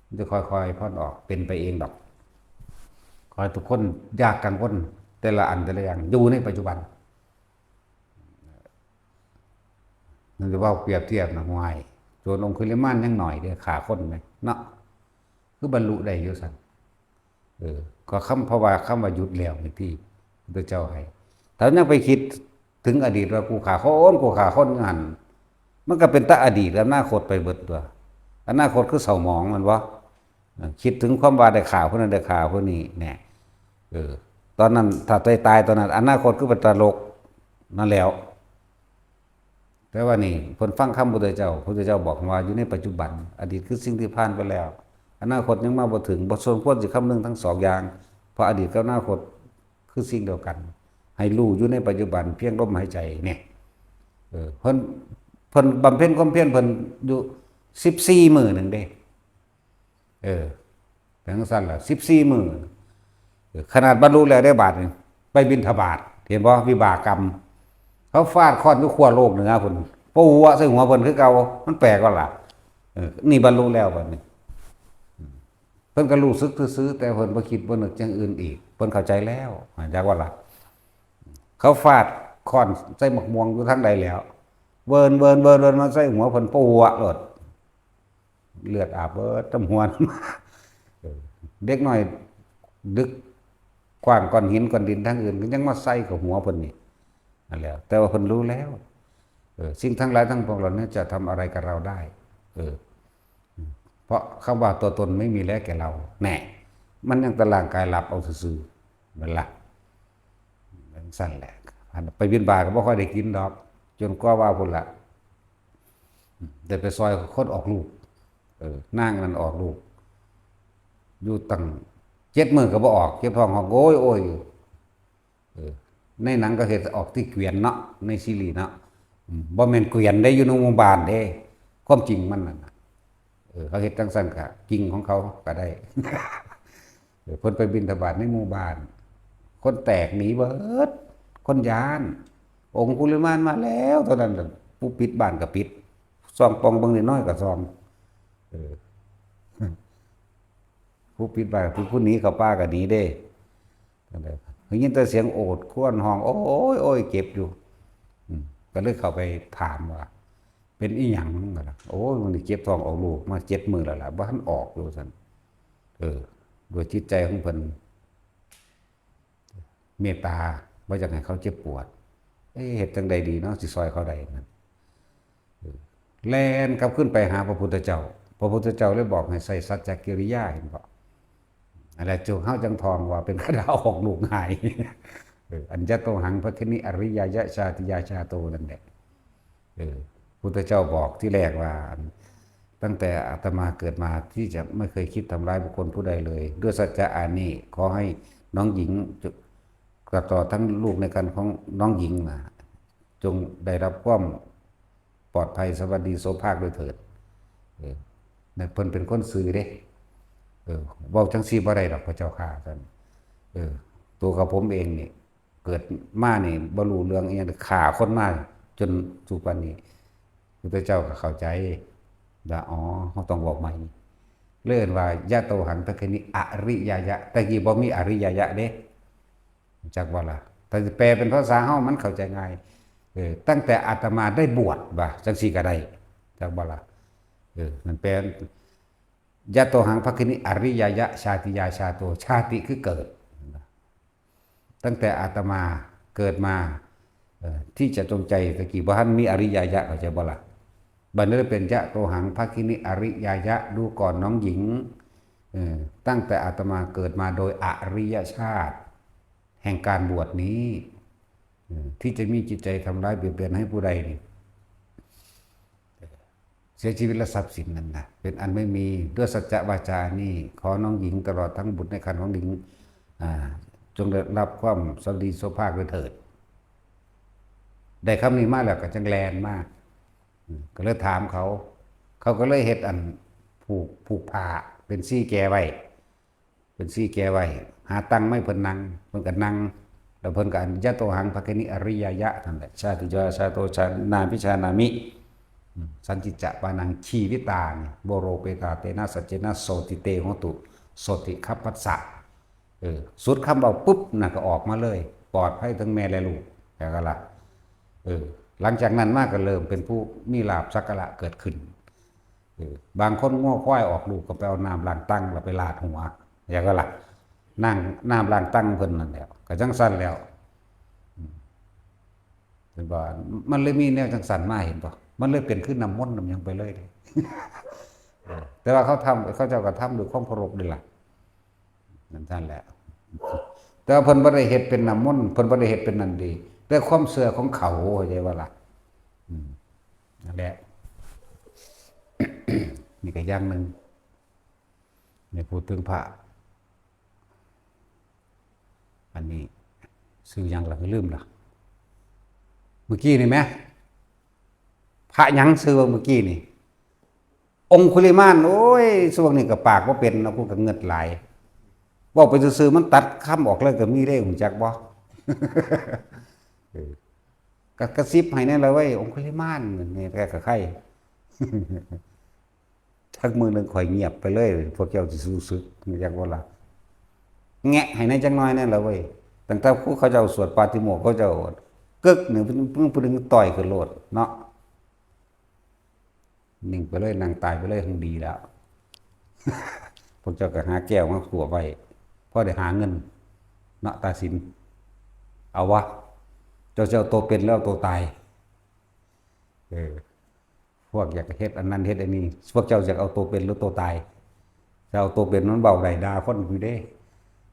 มันจะค่อยๆผ่อนออก เป็นไปเองดอก ขอให้ทุกคนอย่ากังวล แต่ละอันแต่ละอย่าง อยู่ในปัจจุบัน มันจะเว้าเปรียบเทียบนะ ห่วย โจรองคุลิมานยังน้อยเด้ ฆ่าคนแหมเนาะ คือบรรลุได้อยู่ซั่น เออ ก็คำ เพราะว่าคำว่าหยุดแล้วนี่ที่พุทธเจ้าให้ ถ้ายังไปคิดถึงอดีตว่ากูฆ่าคน กูฆ่าคนหั่น มันก็เป็นแต่อดีต อนาคตไปเบิดตัว อนาคตคือเศร้าหมอง แม่นบ่ เออ คิดถึงความว่าได้ฆ่าผู้นั้น ได้ฆ่าผู้นี้ แหน่ เออ ตอนนั้นถ้าตาย ตายตอนนั้น อนาคตคือเป็นตลกนั่นแหล้ว แต่ว่านี่เพิ่นฟังคำพุทธเจ้า พุทธเจ้าบอกว่าอยู่ในปัจจุบัน อดีตคือสิ่งที่ผ่านไปแล้ว อนาคตยังมาบ่ถึง บ่สมควรสิคำนึงทั้งสองอย่าง เพราะอดีตกับอนาคตคือสิ่งเดียวกัน ให้รู้อยู่ในปัจจุบันเพียงลมหายใจเนี่ย เออ เพิ่น เพิ่นบำเพ็ญความเพียรเพิ่นอยู่สิบสี่มื้อหนึ่งเด้ เออ เป็นจั่งซั่นล่ะ สิบสี่มื้อ เออ ขนาดบรรลุแล้วได้บาดนี่ ไปบิณฑบาต เห็นบ่ วิบากกรรม เขาฟาดค้อนอยู่ขั้วโลกเหนือพุ้น ปะหัวใส่หัวเพิ่นคือเก่า มันแปลกบ่ล่ะ เออ นี่บรรลุแล้วบัดนี้ เพิ่นก็รู้สึกซื่อๆ แต่เพิ่นบ่คิดบ่นึกอย่างอื่นอีก เพิ่นเข้าใจแล้ว จักว่าล่ะ เขาฟาดค้อนใส่หมากม่วงอยู่ทางใดแล้ว เวิน เวิน เวิน เวินมาใส่หัวเพิ่น ปะหัวโลด เลือดอาบเบิดตำหัว เออ เด็กน้อยดึกขว้างก้อนหินก้อนดินทางอื่น ก็ยังมาใส่กับหัวเพิ่นนี่ นั่นแหละ แต่ว่าเพิ่นรู้แล้ว เออ สิ่งทั้งหลายทั้งปวงเหล่านี้จะทำอะไรกับเราได้ เออ เพราะคำว่าตัวตนไม่มีแล้วแก่เรา แน่ มันยังแต่ร่างกายหลับเอาซื่อๆนั่นล่ะจั่งซั่นแหละ ไปบิณฑบาตก็บ่ค่อยได้กินดอก จนกว่าว่าพุ้นละ ได้ไปซอยคนออกลูก เออ นางนั้นออกลูก อยู่ตั้งเจ็ดมื้อก็บ่ออก เจ็บท้องฮ้องโอยโอยอยู่ เออ ในหนังก็เฮ็ดออกที่เกวียนเนาะ ในซีรีส์เนาะ อืม บ่แม่นเกวียนได้อยู่ในหมู่บ้านเด้ ความจริงมันนั่นน่ะ เออ เขาเฮ็ดจั่งซั่นก็จริงของเขาก็ได้ เออ เพิ่นไปบิณฑบาตในหมู่บ้าน คนแตกหนีเบิด คนย้าน องคุลิมานมาแล้ว เท่านั้นน่ะ ผู้ปิดบ้านก็ปิด ส่องป่องเบิ่งน้อยๆก็ส่อง เออ ผู้ปิดบ้าน ผู้ ผู้หนีเข้าป่าก็หนีเด้ จั่งใด ได้ยินแต่เสียงโอดครวญฮ้อง โอ้ย โอ้ย เจ็บอยู่ อืม ก็เลยเข้าไปถามว่า เป็นอีหยังล่ะ โอ้ย มื้อนี้เจ็บท้องออกลูกมาเจ็ดมื้อแล้วล่ะ บ่ทันออกอยู่ ซั่น เออ ด้วยจิตใจของเพิ่น เมตตา บ่อยากให้เขาเจ็บปวด เอ๊ะ เฮ็ดจั่งใดดีเนาะ สิซอยเขาได้นั่น เออ แล่นกลับขึ้นไปหาพระพุทธเจ้า พระพุทธเจ้าเลยบอกให้ใส่สัจจกิริยา เห็นบ่ อันนั้นจุเฮาจั่งท่องว่าเป็นคาถาออกลูกง่าย เออ อันยะโตหัง ภักขินิ อริยายะ ชาติยา ชาโต นั่นแหละ เออ พุทธเจ้าบอกที่แรกว่า ตั้งแต่อาตมาเกิดมาที่จะไม่เคยคิดทำร้ายบุคคลผู้ใดเลย ด้วยสัจจะอันนี้ ขอให้น้องหญิง ตลอดทั้งลูกในครรภ์ของน้องหญิงนะ จงได้รับความปลอดภัยสวัสดีโสภาคด้วยเถิด เออ นั่นเพิ่นเป็นคนซื่อเด้ เออ เว้าจั่งซี้บ่ได้ดอกพระเจ้าข้า ซั่น เออ ตัวกับผมเองนี่ เกิดมานี่บ่รู้เรื่องอีหยัง ฆ่าคนมาจนทุกวันนี้ พุทธเจ้าก็เข้าใจว่า อ๋อ เราต้องบอกใหม่ เลยเอิ้นว่า ยะโตหัง ภักขินิ อริยายะ แต่กี้บ่มีอริยายะเด้ จักบ่ล่ะ ถ้าสิแปลเป็นภาษาเฮามันเข้าใจง่าย เออ ตั้งแต่อาตมาได้บวช ว่าจั่งซี้ก็ได้ จักบ่ล่ะ เออ มันแปล ยะโตหัง ภักขินิ อริยายะ ชาติยา ชาโต ชาติคือเกิด ตั้งแต่อาตมาเกิดมา เอ่อ ที่จะจงใจ ตะกี้บ่ทันมีอริยายะ เข้าใจบ่ล่ะ บัดนี้เป็น ยะโตหัง ภักขินิ อริยายะ ดูก่อนน้องหญิง เอ่อ ตั้งแต่อาตมาเกิดมาโดยอริยชาติ แห่งการบวชนี้ เอ่อ ที่จะมีจิตใจทำร้ายเบียดเบียนให้ผู้ใดนี่ เสียชีวิตและทรัพย์สินนั่นนะ เป็นอันไม่มี ด้วยสัจจะวาจานี้ ขอน้องหญิงตลอดทั้งบุตรในครรภ์ของหญิง อ่า จงได้รับความสวัสดีโสภาคด้วยเถิด ได้คำนี้มาแล้วก็จั่งแล่นมา อืม ก็เลยถามเขา เขาก็เลยเฮ็ดอันผูก ผูกผ้าเป็นสี่แก่ไว้ เป็นสี่แก่ไว้ หาตังไม้เพิ่นนั่ง เพิ่นก็นั่ง แล้วเพิ่นก็อัน ยะโตหัง ภักขินิ อริยายะ นั่นแหละ ชาติยา ชาโต ชานามิ ชานามิ อืม สันทิจะปานัง ชีวิตานิ โวโรเปตา เตนะ สัจเจนะ โสติเต โหตุ โสติขัพพัสสะ เออ สุดคำเว้าปุ๊บน่ะก็ออกมาเลย ปลอดภัยทั้งแม่และลูก แล้วก็ล่ะ เออ หลังจากนั้นมาก็เริ่มเป็นผู้มีลาภสักการะเกิดขึ้น เออ บางคนงัวควายออกลูกก็ไปเอาน้ำล้างตังแล้วไปลาดหัว แล้วก็ล่ะ นั่งน้ำล้างตังเพิ่นนั่นแหละ ก็จั่งซั่นแล้ว อืม เห็นบ่ มันเลยมีแนวจั่งซั่นมา เห็นบ่ มันเลยเป็นคือน้ำมนต์น้ำหยังไปเลยเด้ เออ แต่ว่าเขาทำ เขาเจ้าก็ทำด้วยความเคารพนี่ล่ะ นั่นซั่นแหละ แต่ว่าเพิ่นบ่ได้เฮ็ดเป็นน้ำมนต์ เพิ่นบ่ได้เฮ็ดเป็นนั่นเด้ แต่ความเชื่อของเขา เข้าใจบ่ล่ะ อืม นั่นแหละ นี่ก็อย่างหนึ่ง นี่พูดถึงพระ อันนี้ ชื่อหยังล่ะ ลืมล่ะ เมื่อกี้นี่แหม พระหยังชื่อว่าเมื่อกี้นี่ องคุลิมาน โอ้ย ช่วงนี้ก็ปากบ่เป็นเนาะ กูก็เงิดหลาย เว้าไปซื่อๆ มันตัดคำออกเลยก็มีเด้ รู้จักบ่ เออ ก็กระซิบให้แน่ละเว้ย องคุลิมาน นี่แกก็ใคร จักมื้อหนึ่งข่อยเงียบไปเลย พวกเจ้าสิรู้สึก รู้จักบ่ล่ะ แงะให้แน่จักหน่อยแน่ละเว้ย ตั้งแต่ผู้เขาเจ้าสวดปาฏิโมกข์ เขาเจ้ากึกหนึ่ง เพิ่น เพิ่น เพิ่นต่อยขึ้นโลดเนาะ นิ่งไปเลย นั่งตายไปเลย คงดีแล้ว พวกเจ้าก็หาแก้วมาขวบไว้ พอได้หาเงิน เนาะ ตาสิน เอาวะ เจ้าสิเอาตัวเป็นหรือเอาตัวตาย เออ พวกอยากเฮ็ดอันนั้นเฮ็ดอันนี้ พวกเจ้าอยากเอาตัวเป็นหรือตัวตาย ถ้าเอาตัวเป็นมันเว้าได้ด่าคนอยู่เด้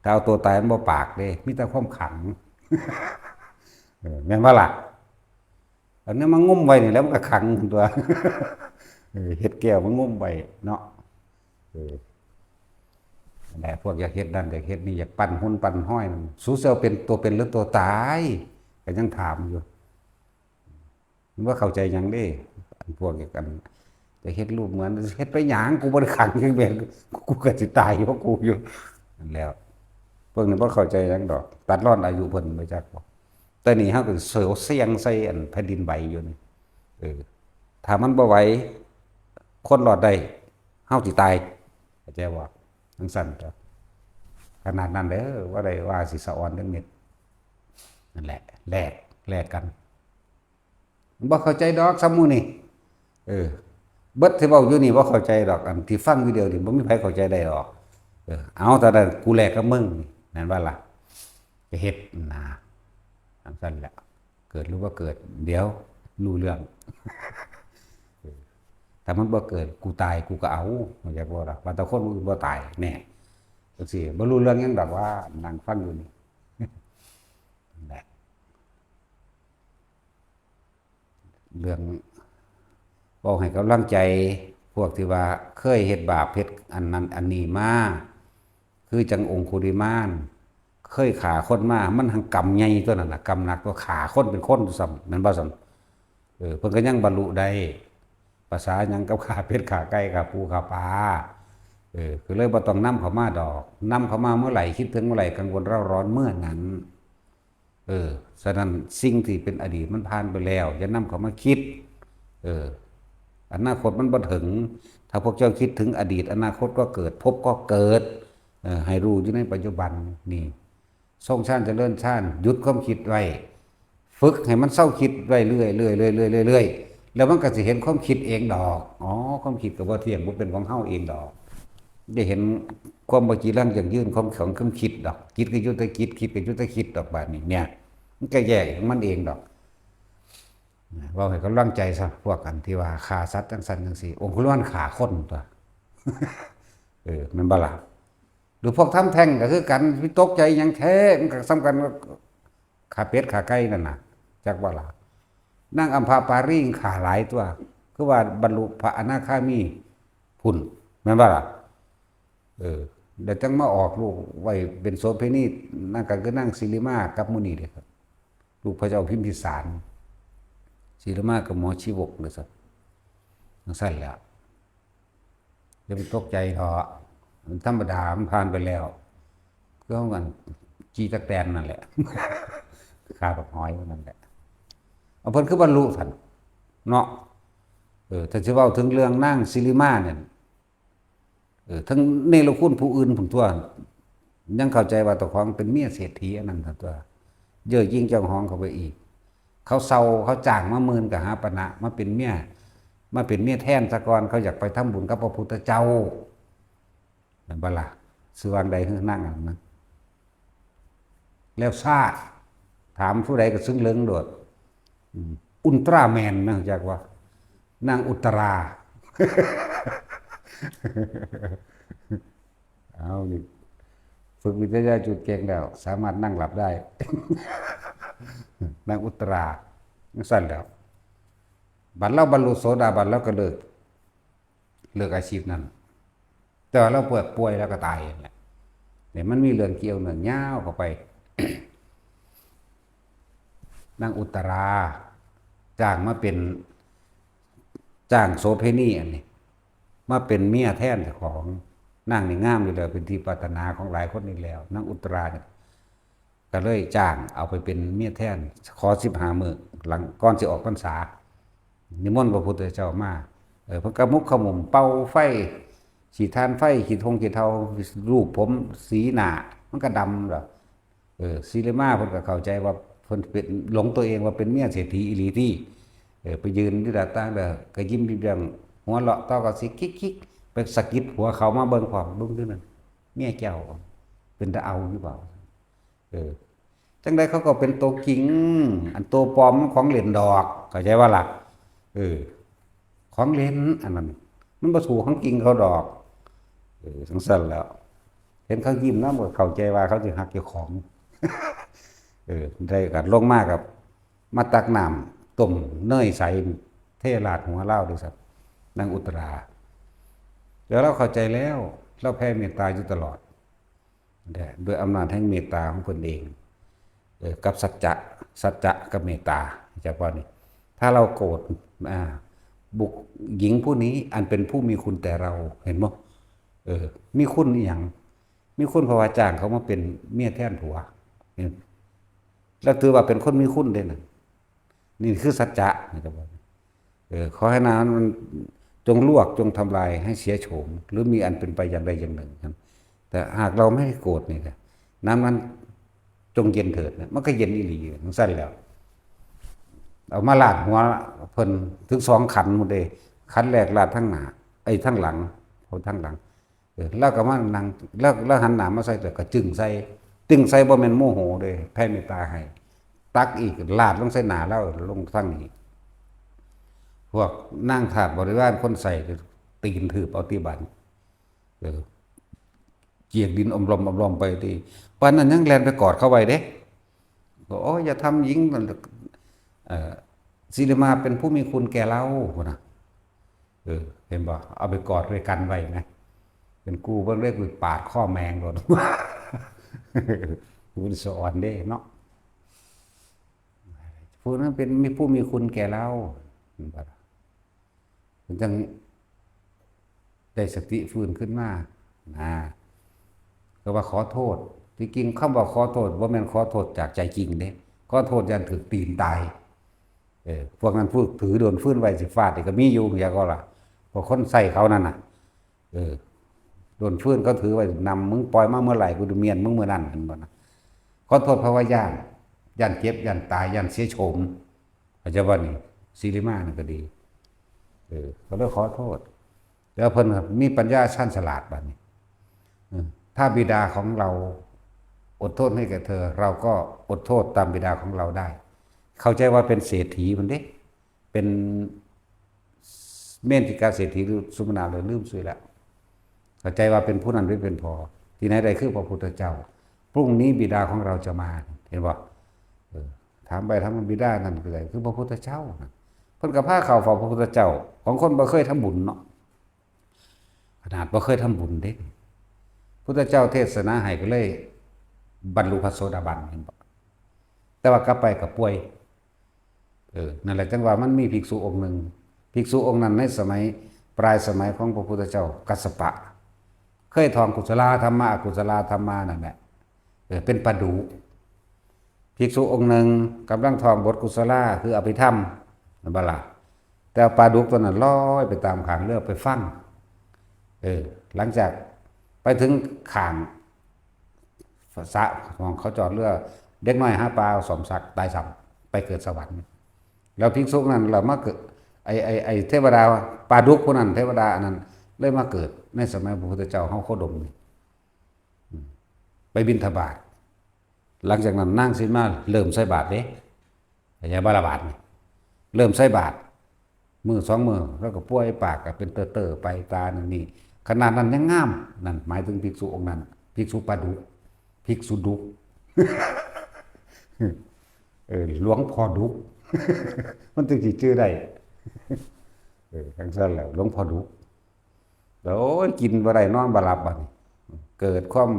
ถ้าเอาตัวตายมันบ่ปากเด้ มีแต่ความขัง เออ แม่นบ่ล่ะ อันนี้มันงุ้มไว้นี่แหล้วมันก็ขังตัว เออ เฮ็ดแก้วมันงุ้มไว้เนาะ เออ นั่นแหละ พวกอยากเฮ็ดนั่นอยากเฮ็ดนี่ อยากปั้นหุ่นปั้นห้อยนั่น สูเซลเป็นตัวเป็นหรือตัวตาย ก็ยังถามอยู่ มันบ่เข้าใจหยังเด้ อันพวกอยากกัน จะเฮ็ดรูปเหมือน เฮ็ดไปหยัง กูบ่ได้ขังจังแม่น กูก็สิตายเพราะกูอยู่ นั่นแหล้ว พวกนี้บ่เข้าใจหยังดอก ตัดร่อนอายุเพิ่นไปจักบ่ แต่นี่เฮาก็เสียวเสี่ยงใส่อันแผ่นดินไหวอยู่นี่ เออ ถ้ามันบ่ไหว คนรอดได้ เฮาสิตาย เข้าใจบ่ จังซั่นตัว ขนาดนั้นเด้อ บ่ได้ว่าสิสะออนจักเม็ด นั่นแหละ แลก แลกกัน บ่เข้าใจดอก ซ้ำหมู่นี่ เออ เบิดที่เว้าอยู่นี่บ่เข้าใจดอก อันที่ฟังอยู่เดียวนี่บ่มีไผเข้าใจได้ดอก เออ เอา เท่านั้น กูแลกกับมึง นั่นว่าล่ะ จะเฮ็ดนะ จังซั่นแหละ เกิดหรือบ่เกิด เดี๋ยว รู้เรื่อง เออ ถ้ามันบ่เกิด กูตาย กูก็เอา เข้าใจบ่ล่ะ ว่าแต่คนอื่นบ่ตาย แน่ จังซี่ บ่รู้เรื่องหยังดอกว่า นั่งฟังอยู่นี่ นั่นแหละ เรื่อง เว้าให้กำลังใจ พวกที่ว่าเคยเฮ็ดบาป เฮ็ดอันนั้นอันนี้มา คือจั่งองคุลิมาน เคยฆ่าคนมา มันหั้งกรรมใหญ่ตัวนั้นน่ะ กรรมหนักกว่าฆ่าคนเป็นคนซ้ำ แม่นบ่ซ้ำ เออ เพิ่นก็ยังบรรลุได้ ประสาหยังกับฆ่าเป็ดฆ่าไก่ฆ่าปูฆ่าปลา เออ ก็เลยบ่ต้องนำเข้ามาดอก นำเข้ามาเมื่อไหร่ คิดถึงเมื่อไหร่ กังวลเร่าร้อนเมื่อนั้น เออ ฉะนั้นสิ่งที่เป็นอดีตมันผ่านไปแล้ว อย่านำเข้ามาคิด เออ อนาคตมันบ่ถึง ถ้าพวกเจ้าคิดถึงอดีต อนาคตก็เกิด ภพก็เกิด เออ ให้รู้อยู่ในปัจจุบันนี่ ทรงฌานเจริญฌาน หยุดความคิดไว้ ฝึกให้มันเซาคิดไว้เรื่อยๆ เรื่อยๆ เรื่อยๆ เรื่อยๆ แล้วมันก็สิเห็นความคิดเองดอก อ๋อ ความคิดก็บ่เที่ยง บ่เป็นของเฮาเองดอก ได้เห็นความบ่จีรังยั่งยืนของ ของความคิดดอก จิตก็อยู่แต่จิต คิดก็อยู่แต่คิดดอก บาดนี้เนี่ย มันก็แยกของมันเองดอก เว้าให้กำลังใจซะ พวกอันที่ว่าฆ่าสัตว์จังซั่นจังซี่ องคุลิมานฆ่าคนตัว เออ แม่นบ่ล่ะ หรือพวกทำแท้งก็คือกัน สิตกใจหยังแท้ มันก็ส่ำกันกับฆ่าเป็ดฆ่าไก่นั่นน่ะ จักว่าล่ะ นางอัมพาปารีฆ่าหลายตัว คือว่าบรรลุพระอนาคามีพุ้น แม่นบ่ล่ะ เออ แล้วจั่งมาออกลูกไว้เป็นโสเภณี นั่นก็คือนางสิริมากับหมู่นี้เด้ครับ ลูกพระเจ้าพิมพิสาร สิริมากับหมอชีวกเด้อครับ จั่งซั่นแหละ อย่าไปตกใจเถาะ มันธรรมดา มันผ่านไปแล้ว คือเฮากัน จีตักแตนนั่นแหละ ฆ่าบักหอยนั่นแหละ เอา เพิ่นคือบรรลุซั่น เนาะ เออ ถ้าสิเว้าถึงเรื่องนางสิริมาเนี่ย เออ ทั้งเนรคุณผู้อื่นพุ้นตัว ยังเข้าใจว่าเจ้าของเป็นเมียเศรษฐีอันนั้นซั่นตัว เย่อหยิ่งจองหองเข้าไปอีก เขาเซา เขาจ้างมาหมื่นกหาปณะ มาเป็นเมีย มาเป็นเมียแทนซะก่อน เขาอยากไปทำบุญกับพระพุทธเจ้า แม่นบ่ล่ะ ชื่อว่าใด๋ คือนางอันนั้น แล้วซาด ถามผู้ใด๋ก็ซึ่งเหลิงโลด อืม อุลตร้าแมนนะ จักว่า นางอุตรา เอานี่ ฝึกวิทยาจุดเก่งแล้ว สามารถนั่งหลับได้ นางอุตรา จั่งซั่นแล้ว บัดลาวบรรลุโสดาบัน ลาวก็เลิก เลิกอาชีพนั้น แต่ว่าลาวป่วย ป่วยลาวก็ตายนั่นแหละ เนี่ยมันมีเรื่องเกี่ยวเนื่องยาวเข้าไป นางอุตรา จ้างมาเป็น จ้างโสเภณีอันนี้ มาเป็นเมียแทนเจ้าของ นางนี่งามอยู่แล้ว เป็นที่ปรารถนาของหลายคนนี่แล้ว นางอุตราเนี่ย ก็เลยจ้างเอาไปเป็นเมียแทน ขอสิบห้ามื้อ หลัง ก่อนสิออกพรรษา นิมนต์พระพุทธเจ้ามา เออ เพิ่นก็มุกขมุมเป่าไฟ ขีดถ่านไฟ ขีดฮงขีดเทา รูปผม สีหน้า มันก็ดำแล้ว เออ สิริมาเพิ่นก็เข้าใจว่าเพิ่นเป็น หลงตัวเองว่าเป็นเมียเศรษฐีอีหลีติ เออ ไปยืนอยู่หน้าต่างเด้อ ก็ยิ้มยิ้มหัวเราะต่อ ก็สิคิกๆ ไปสะกิดผัวเขามาเบิ่งพร้อม เบิ่งอยู่นั่น เมียเจ้า เป็นตาเอาอยู่บ่ เออ จั่งใดเขาก็เป็นตัวจริง อันตัวปลอมมันของเล่นดอก เข้าใจบ่ล่ะ เออ ของเล่นอันนั้น มันบ่สู้ของจริงเขาดอก เออจั่งซั้นแหล้ว เห็นเขายิ้มนำก็เข้าใจว่าเขาสิฮักเจ้าของ เออ ได้ก็ลงมากับ มาตักน้ำต้มเนยใส เทราดหัวลาวเด้อครับ นางอุตรา แล้วลาวเข้าใจแล้ว ลาวแผ่เมตตาอยู่ตลอด ด้วยอำนาจแห่งเมตตาของเพิ่นเอง เออ กับสัจจะ สัจจะกับเมตตา เฉพาะนี่ ถ้าเราโกรธ อ่า บุค หญิงผู้นี้อันเป็นผู้มีคุณแต่เรา เห็นบ่ เออ มีคุณอีหยัง มีคุณเพราะว่าจ้างเขามาเป็นเมียแทนผัว เห็น แล้วถือว่าเป็นคนมีคุณเด้นั่น นี่คือสัจจะนะครับ เออ ขอให้น้ำมันจงลวก จงทำลายให้เสียโฉม หรือมีอันเป็นไปอย่างใดอย่างหนึ่งครับ แต่หากเราไม่โกรธนี่นะ น้ำนั้นจงเย็นเถิดนะ มันก็เย็นอีหลีจั่งซั้นแหล้ว เอามาราดหัวเพิ่นถึงสองขันหมดเลย ขันแรกราดทั้งหน้า ไอ้ทั้งหลัง เอาทั้งหลัง เออ ลาวก็มานั่ง ลาว ลาวหันหน้ามาใส่ แต่ก็จึ้งใส่ จึ้งใส่บ่แม่นโมโหเด้ แผ่เมตตาให้ ตักอีก ราดลงใส่หน้าลาว ลงทางนี้ พวกนางทาสบริวารคนใส่ ตีนถืบเอาติบัด เออ เจียกดินอมลอมอมลอมไปติ ปานนั้นยังแล่นไปกอดเขาไว้เด้ ก็ "โอ้ย อย่าทำหญิง" เอ่อ "สิริมาเป็นผู้มีคุณแก่เรา" พุ้นน่ะ เออ เห็นบ่ เอาไปกอดไปกันไว้นะ เป็นกูเบิ่งเลย กูปาดคอแม่งโลด กูสอนเด้เนาะ ผู้นั้นเป็นมีผู้มีคุณแก่เรา เห็นบ่ล่ะ มันจั่งได้สติฟื้นขึ้นมา นะ ก็ว่าขอโทษ ที่จริงคำว่าขอโทษบ่แม่นขอโทษจากใจจริงเด้ ขอโทษย้านถืกตีนตาย เออ พวกนั้นพวกถือโดนฟืนไว้สิฟาดนี่ก็มีอยู่ อย่างก็ล่ะ พวกคนใส่เขานั่นน่ะ เออ โดนฟืนเขาถือไว้นำ "มึงปล่อยมาเมื่อไหร่ กูจะเมียนมึงเมื่อนั้น" เห็นบ่นะ ขอโทษเพราะว่าย้าน ย้านเจ็บ ย้านตาย ย้านเสียโฉม เข้าใจบ่นี่ สิริมานั่นก็ดี เออ ก็เลยขอโทษ แล้วเพิ่นก็มีปัญญาชาญฉลาดบัดนี้ เออ ถ้าบิดาของเราอดโทษให้แก่เธอ เราก็อดโทษตามบิดาของเราได้ เข้าใจว่าเป็นเศรษฐีพุ้นเด้ เป็นเมนทิกาเศรษฐีหรือสุมนาเลยลืมชื่อแล้ว เข้าใจว่าเป็นผู้นั้นหรือเป็นพอ ที่ไหนได้คือพระพุทธเจ้า พรุ่งนี้บิดาของเราจะมา เห็นบ่ เออ ถามไปถามมา บิดานั่นคือใด คือพระพุทธเจ้านะ เพิ่นก็พาเข้าเฝ้าพระพุทธเจ้า ของคนบ่เคยทำบุญเนาะ ขนาดบ่เคยทำบุญเด้ พุทธเจ้าเทศนาให้ก็เลยบรรลุพระโสดาบัน เห็นบ่ แต่ว่ากลับไปก็ป่วย เออ นั่นแหละจั่งว่ามันมีภิกษุองค์หนึ่ง ภิกษุองค์นั้นในสมัยปลายสมัยของพระพุทธเจ้ากัสสปะ เคยท่องกุศลาธัมมา อกุศลาธัมมานั่นแหละ เออ เป็นปาดู ภิกษุองค์หนึ่งกำลังท่องบทกุศลา คืออภิธรรม นั่นบ่ล่ะ แต่ปาดุกตัวนั้นลอยไปตามข้างเรือไปฟัง เออ หลังจากไปถึงข้างสระของเขาจอดเรือ เด็กน้อยหาปลาเอาสอมสักตายซ้ำ ไปเกิดสวรรค์ แล้วภิกษุนั้นเรามาเกิด ไอ้ ไอ้ ไอ้เทวดาปาดุกผู้นั้น เทวดาอันนั้นเลยมาเกิดในสมัยพระพุทธเจ้าเฮาโคดมนี่ อืม ไปบิณฑบาต หลังจากนั้นนางสิมาเริ่มใส่บาตรเด้ เข้าใจบ่ล่ะบาดนี่ เริ่มใส่บาตร มื้อสองมื้อแล้วก็ป่วยปากก็เป็นเตอๆไป ตานั่นนี่ ขนาดนั้นยังงาม นั่นหมายถึงภิกษุองค์นั้น ภิกษุปาดุก ภิกษุดุก เออ หลวงพ่อดุก มันจึงสิชื่อได้ เออ จั่งซั้นแหละ หลวงพ่อดุก แล้ว โอ้ย กินบ่ได้ นอนบ่หลับบัดนี้ เกิดความ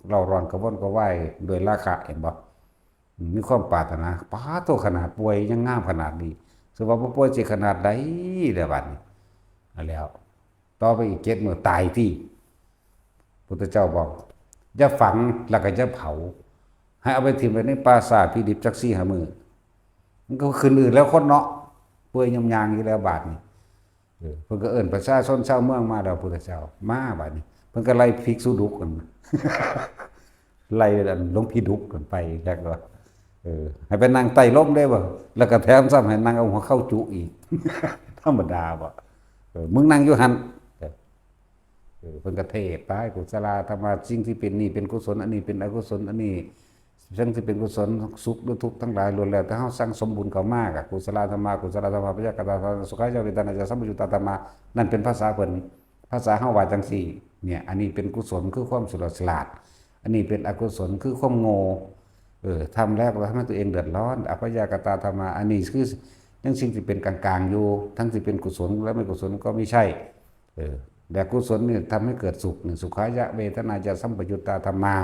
เร่าร้อนกระวนกระวายด้วยราคะ เห็นบ่ มีความปรารถนา ป๊าดโธ่ ขนาดป่วยยังงามขนาดนี้ สิว่าบ่ป่วยสิขนาดใดแล้วบัดนี้ เอาแล้ว ต่อไปอีกเจ็ดมื้อตายติ พุทธเจ้าบอก อย่าฝังแล้วก็อย่าเผา ให้เอาไปถิ่มไว้ในป่าช้าที่ดิบจักสี่ห้ามื้อ มันก็ขึ้นอืดแล้วคนเนาะ ป่วยยมยางอยู่แล้วบาดนี้ เออ เพิ่นก็เอิ้นประชาชนชาวเมืองมาแล้ว พุทธเจ้า มาบาดนี้ เพิ่นก็ไล่ภิกษุดุกกัน ไล่อันหลวงพี่ดุกกันไป แล้วก็ เออ ให้ไปนั่งใต้ร่มได้บ่ แล้วก็แถมซ้ำให้นั่งเอาหัวเข่าจุอีก ธรรมดาบ่ เออ มึงนั่งอยู่หั่น เออ เพิ่นก็เทศน์ไป กุศลาธัมมา สิ่งที่เป็นนี่เป็นกุศล อันนี้เป็นอกุศล อันนี้สิ่งที่เป็นกุศล สุขหรือทุกข์ทั้งหลายล้วนแล้วแต่เฮาสั่งสมบุญเข้ามา ก็กุศลาธัมมา กุศลาธัมมา ปยคตาธัมมา สุขายาเวทนาจะสัมปยุตตาธัมมา นั่นเป็นภาษาเพิ่น ภาษาเฮาว่าจั่งซี้ เนี่ย อันนี้เป็นกุศลคือความฉลาดฉลาด อันนี้เป็นอกุศลคือความโง่ เออ ทำแล้วก็ทำให้ตัวเองเดือดร้อน อัพยากตาธรรมา อันนี้คือยังสิ่งที่เป็นกลางๆอยู่ ทั้งที่เป็นกุศลและไม่กุศลก็ไม่ใช่ เออ แต่กุศลนี่ทำให้เกิดสุข นี่ สุขายะเวทนายะสัมปยุตตาธรรมา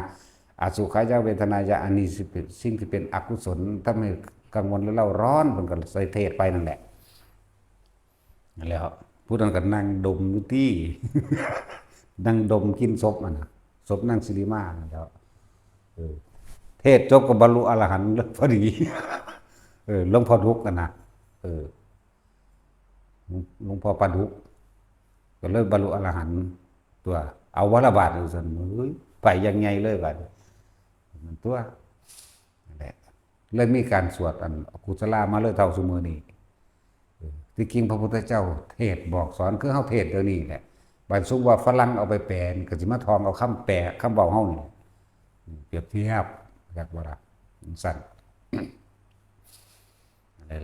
อสุขายะเวทนายะ อันนี้สิเป็นสิ่งที่เป็นอกุศล ทำให้กังวลและเร่าร้อน เพิ่นก็ใส่เทศไปนั่นแหละ แล้วผู้นั้นก็นั่งดมอยู่ที่ นั่งดมกลิ่นศพมันน่ะ ศพนางสิริมานั่นแหล้ว เออ เทศน์จบก็บรรลุอรหันต์พอดี เออ หลวงพ่อดุกกันนะ เออ หลวงพ่อปาดุก ก็เลยบรรลุอรหันต์ตัว เอาวะละบาดอยู่ซั่น เฮ้ย ไปอย่างไงเลยบาด มันตัว นั่นแหละ เลยมีการสวดอันกุศลามาเลยเท่าซุมื้อนี้ เออ ที่จริงพระพุทธเจ้าเทศน์บอกสอนคือเฮาเทศน์เดี๋ยวนี้แหละ บาดซุมว่าฝรั่งเอาไปแปลนี่ก็สิมาท่องเอาคำแปล คำเว้าเฮานี่ เปรียบเทียบ จักบ่ล่ะ จั่งซั่น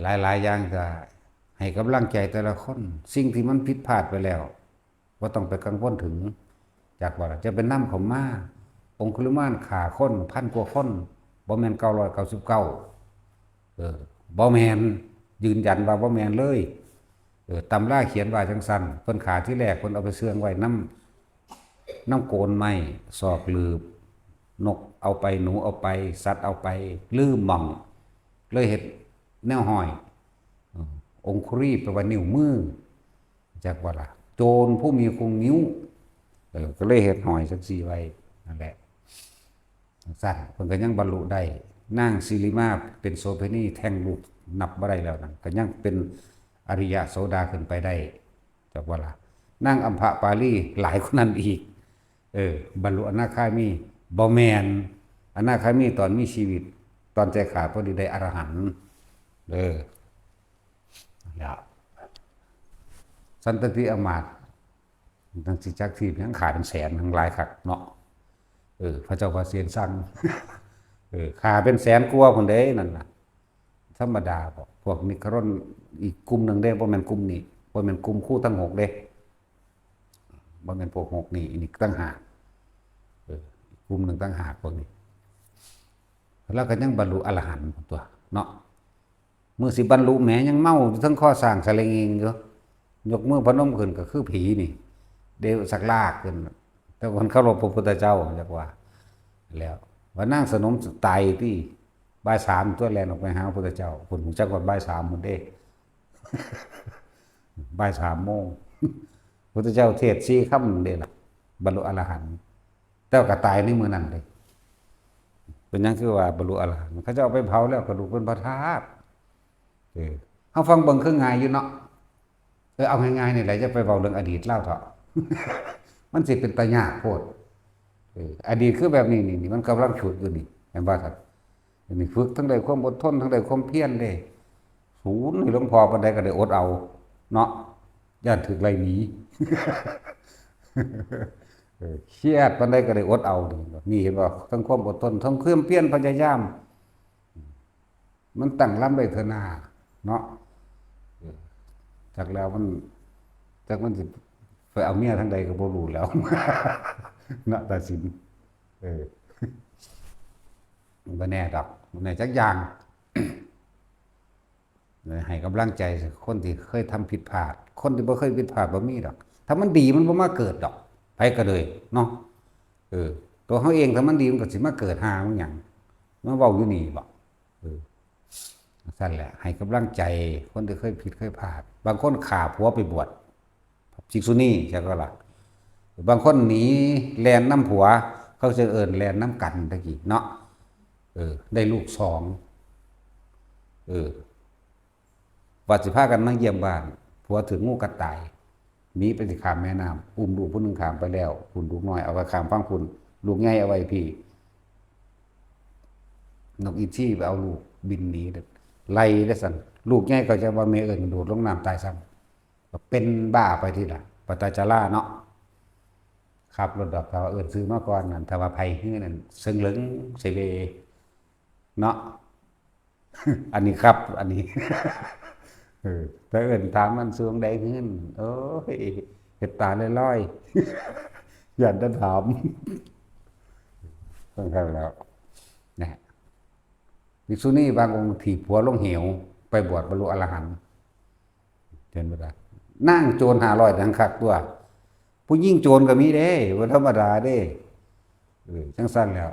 หลายๆอย่างก็ให้กำลังใจแต่ละคน สิ่งที่มันผิดพลาดไปแล้ว บ่ต้องไปกังวลถึง จักบ่ล่ะ จะเป็นนำเข้ามา องคุลิมานฆ่าคนพันกว่าคน บ่แม่นเก้าร้อยเก้าสิบเก้า เออ บ่แม่น ยืนยันว่าบ่แม่นเลย เออ ตำราเขียนว่าจั่งซั่น เพิ่นฆ่าทีแรกเพิ่นเอาไปเชื่องไว้นำ นำโกนไม้ ซอกหลืบ นกเอาไป หนูเอาไป สัตว์เอาไป ลืมหม่อง เลยเฮ็ดแนวห้อย เออ องคุลีแปลว่านิ้วมือ จักบ่ล่ะ โจรผู้มีคงนิ้ว เออ ก็เลยเฮ็ดห้อยจั่งซี้ไว้ นั่นแหละ ซั่น เพิ่นก็ยังบรรลุได้ นางสิริมาเป็นโสเภณีแท่งลูกนับบ่ได้แล้วนั่น ก็ยังเป็นอริยะโสดาขึ้นไปได้ จักบ่ล่ะ นางอัมพปาลีหลายกว่านั้นอีก เออ บรรลุอนาคามี บ่แม่น อนาคามีตอนมีชีวิต ตอนใจขาดพอดีได้อรหันต์ เออ แล้ว สันตติอมาตย์ ทั้งสิจักทีบยังฆ่าเป็นแสนทั้งหลายคักเนาะ เออ พระเจ้าพระเสียงสั่ง เออ ฆ่าเป็นแสนกว่าพุ้นเด้นั่นน่ะ ธรรมดาบ่ พวกนิครนอีกกลุ่มหนึ่งเด้ บ่แม่นกลุ่มนี้ บ่แม่นกลุ่มครูทั้งหกเด้ บ่แม่นพวกหกนี่ อีกต่างหาก เออ อีกกลุ่มหนึ่งต่างหากพวกนี้ แล้วก็ยังบรรลุอรหันต์ตัวเนาะ มื้อสิบรรลุแหมยังเมาอยู่เทิงคอสร้างสะเลงเองอยู่ ยกมือพนมขึ้นก็คือผีนี่ เดวสักลากขึ้น แต่คนเคารพพระพุทธเจ้าจักว่า แล้ว ว่านางสนมตายที่บ่ายสามตัวแล่นออกไปหาพระพุทธเจ้า พุ้นฮู้จักว่าบ่ายสามพุ้นเด้ บ่ายสามโมง พุทธเจ้าเทศน์สี่คำเด้ล่ะ บรรลุอรหันต์ แต่ว่าก็ตายในมื้อนั้นเลย เป็นหยังคือว่าบรรลุอรหันต์ เขาเจ้าเอาไปเผาแล้วกระดูกเป็นพระธาตุ เออ เฮาฟังเบิ่งคือง่ายอยู่เนาะ เออ เอาง่ายๆนี่แหละ อย่าไปเว้าเรื่องอดีตลาวเถาะ มันสิเป็นตายากโพด เออ อดีตคือแบบนี้ นี่ นี่ มันกำลังฝึกอยู่นี่ เห็นบ่ครับ อันนี้ฝึกทั้งได้ความอดทน ทั้งได้ความเพียรเด้ สูนให้หลวงพ่อปานใดก็ได้อดเอา เนาะ ย้านถูกไล่หนี เออ เครียดปานใดก็ได้อดเอา นี่ เห็นบ่ ทั้งความอดทน ทั้งความเพียรพยายาม มันตั้งลำได้เทื่อหน้า เนาะ เออ จักแล้วมัน จักมันสิไปเอาเมียทางใดก็บ่รู้แล้ว เนาะ ตัดสิน เออ บ่แน่ดอก บ่แน่จักอย่าง ให้กำลังใจคนที่เคยทำผิดพลาด คนที่บ่เคยผิดพลาดบ่มีดอก ถ้ามันดีมันบ่มาเกิดดอก ไผก็เลยเนาะ เออ ตัวเฮาเองถ้ามันดีมันก็สิมาเกิดหามันหยัง มาเว้าอยู่นี่บ่ เออ ซั่นแหละ ให้กำลังใจคนที่เคยผิดเคยพลาด บางคนฆ่าผัวไปบวช ภิกษุณี จักก็ล่ะ บางคนหนีแล่นนำผัว เขาจะเอิ้นแล่นนำกันตะกี้เนาะ เออ ได้ลูกสอง เออ ว่าสิพากันมาเยี่ยมบ้าน ผัวถูกงูกัดตาย หนีไปสิข้ามแม่น้ำ อุ้มลูกผู้หนึ่งข้ามไปแล้ว พุ้นลูกน้อยเอาไว้ข้ามฝั่งพุ้น ลูกใหญ่เอาไว้พี้ นกอินทรีไปเอาลูกบินหนี ไล่ได้ซั่น ลูกใหญ่ก็จะว่าแม่เอิ้นโดดลงน้ำตายซ้ำ ก็เป็นบ้าไปทีละ ปตจจาราเนาะ ขับรถดอก ถ้าว่าเอิ้นชื่อมาก่อนนั่น ถ้าว่าไผหื้อนั่น เซิงเหลิงเซเว เนาะ อันนี้ครับ อันนี้ เออ แต่เอิ้นถามมันสูงใดหื้น โอ้ย เฮ็ดตาลอยๆ ย่านแต่ถาม ต้องทำแล้ว นะ ภิกษุณีบางองค์ถีบผัวลงเหว ไปบวชบรรลุอรหันต์ เห็นบ่ล่ะ นางโจรห้าร้อย ยังคักตัว ผู้หญิงโจรก็มีเด้ บ่ธรรมดาเด้ เออ จังซั่นแล้ว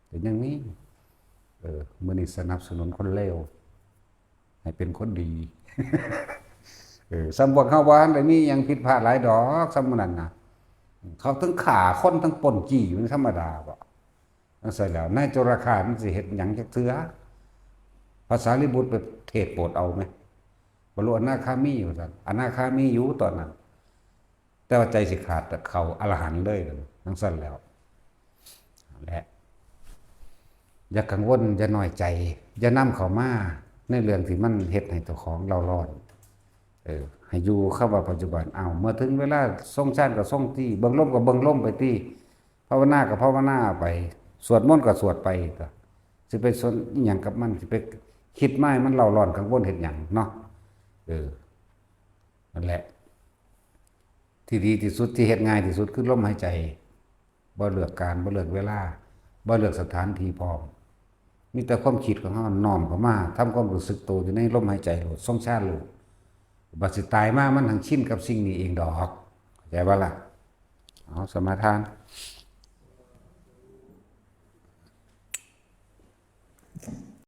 แต่ยังมี เออ มื้อนี้สนับสนุนคนเลว ให้เป็นคนดี เออ ซ้ำพวกเฮาบ่ทันได้มีหยังผิดพลาดหลายดอก ซ้ำมื้อนั้นน่ะ เขาทั้งฆ่าคนทั้งปล้นจี้ มันธรรมดาบ่ จังซั่นแล้ว นายโจรฆาตมันสิเฮ็ดหยังจักเทื่อ พระสารีบุตรไปเทศน์โปรดเอาไหม บรรลุอนาคามีว่าซั่น อนาคามีอยู่ตอนนั้น แต่ว่าใจสิขาดเข้าอรหันต์เลย จังซั่นแล้ว และ อย่ากังวล อย่าน้อยใจ อย่านำเข้ามาในเรื่องที่มันเฮ็ดให้เจ้าของเร่าร้อน เออ ให้อยู่คำว่าปัจจุบัน อ้าว เมื่อถึงเวลาทรงฌานก็ทรงที่ เบิ่งลมก็เบิ่งลมไปที่ ภาวนาก็ภาวนาไป สวดมนต์ก็สวดไป ก็สิไปสนอิหยังกับมัน สิไปคิดมาให้มันเร่าร้อนกังวลเฮ็ดหยังเนาะ เออ นั่นแหละ ที่ดีที่สุด ที่เฮ็ดง่ายที่สุดคือลมหายใจ บ่เลือกการ บ่เลือกเวลา บ่เลือกสถานที่พร้อม มีแต่ความคิดของเฮาน้อมเข้ามา ทำความรู้สึกตัวอยู่ในลมหายใจโลด ทรงฌานโลด บัดสิตายมามันหังชินกับสิ่งนี้เองดอก เข้าใจบ่ล่ะ เอาสมาทาน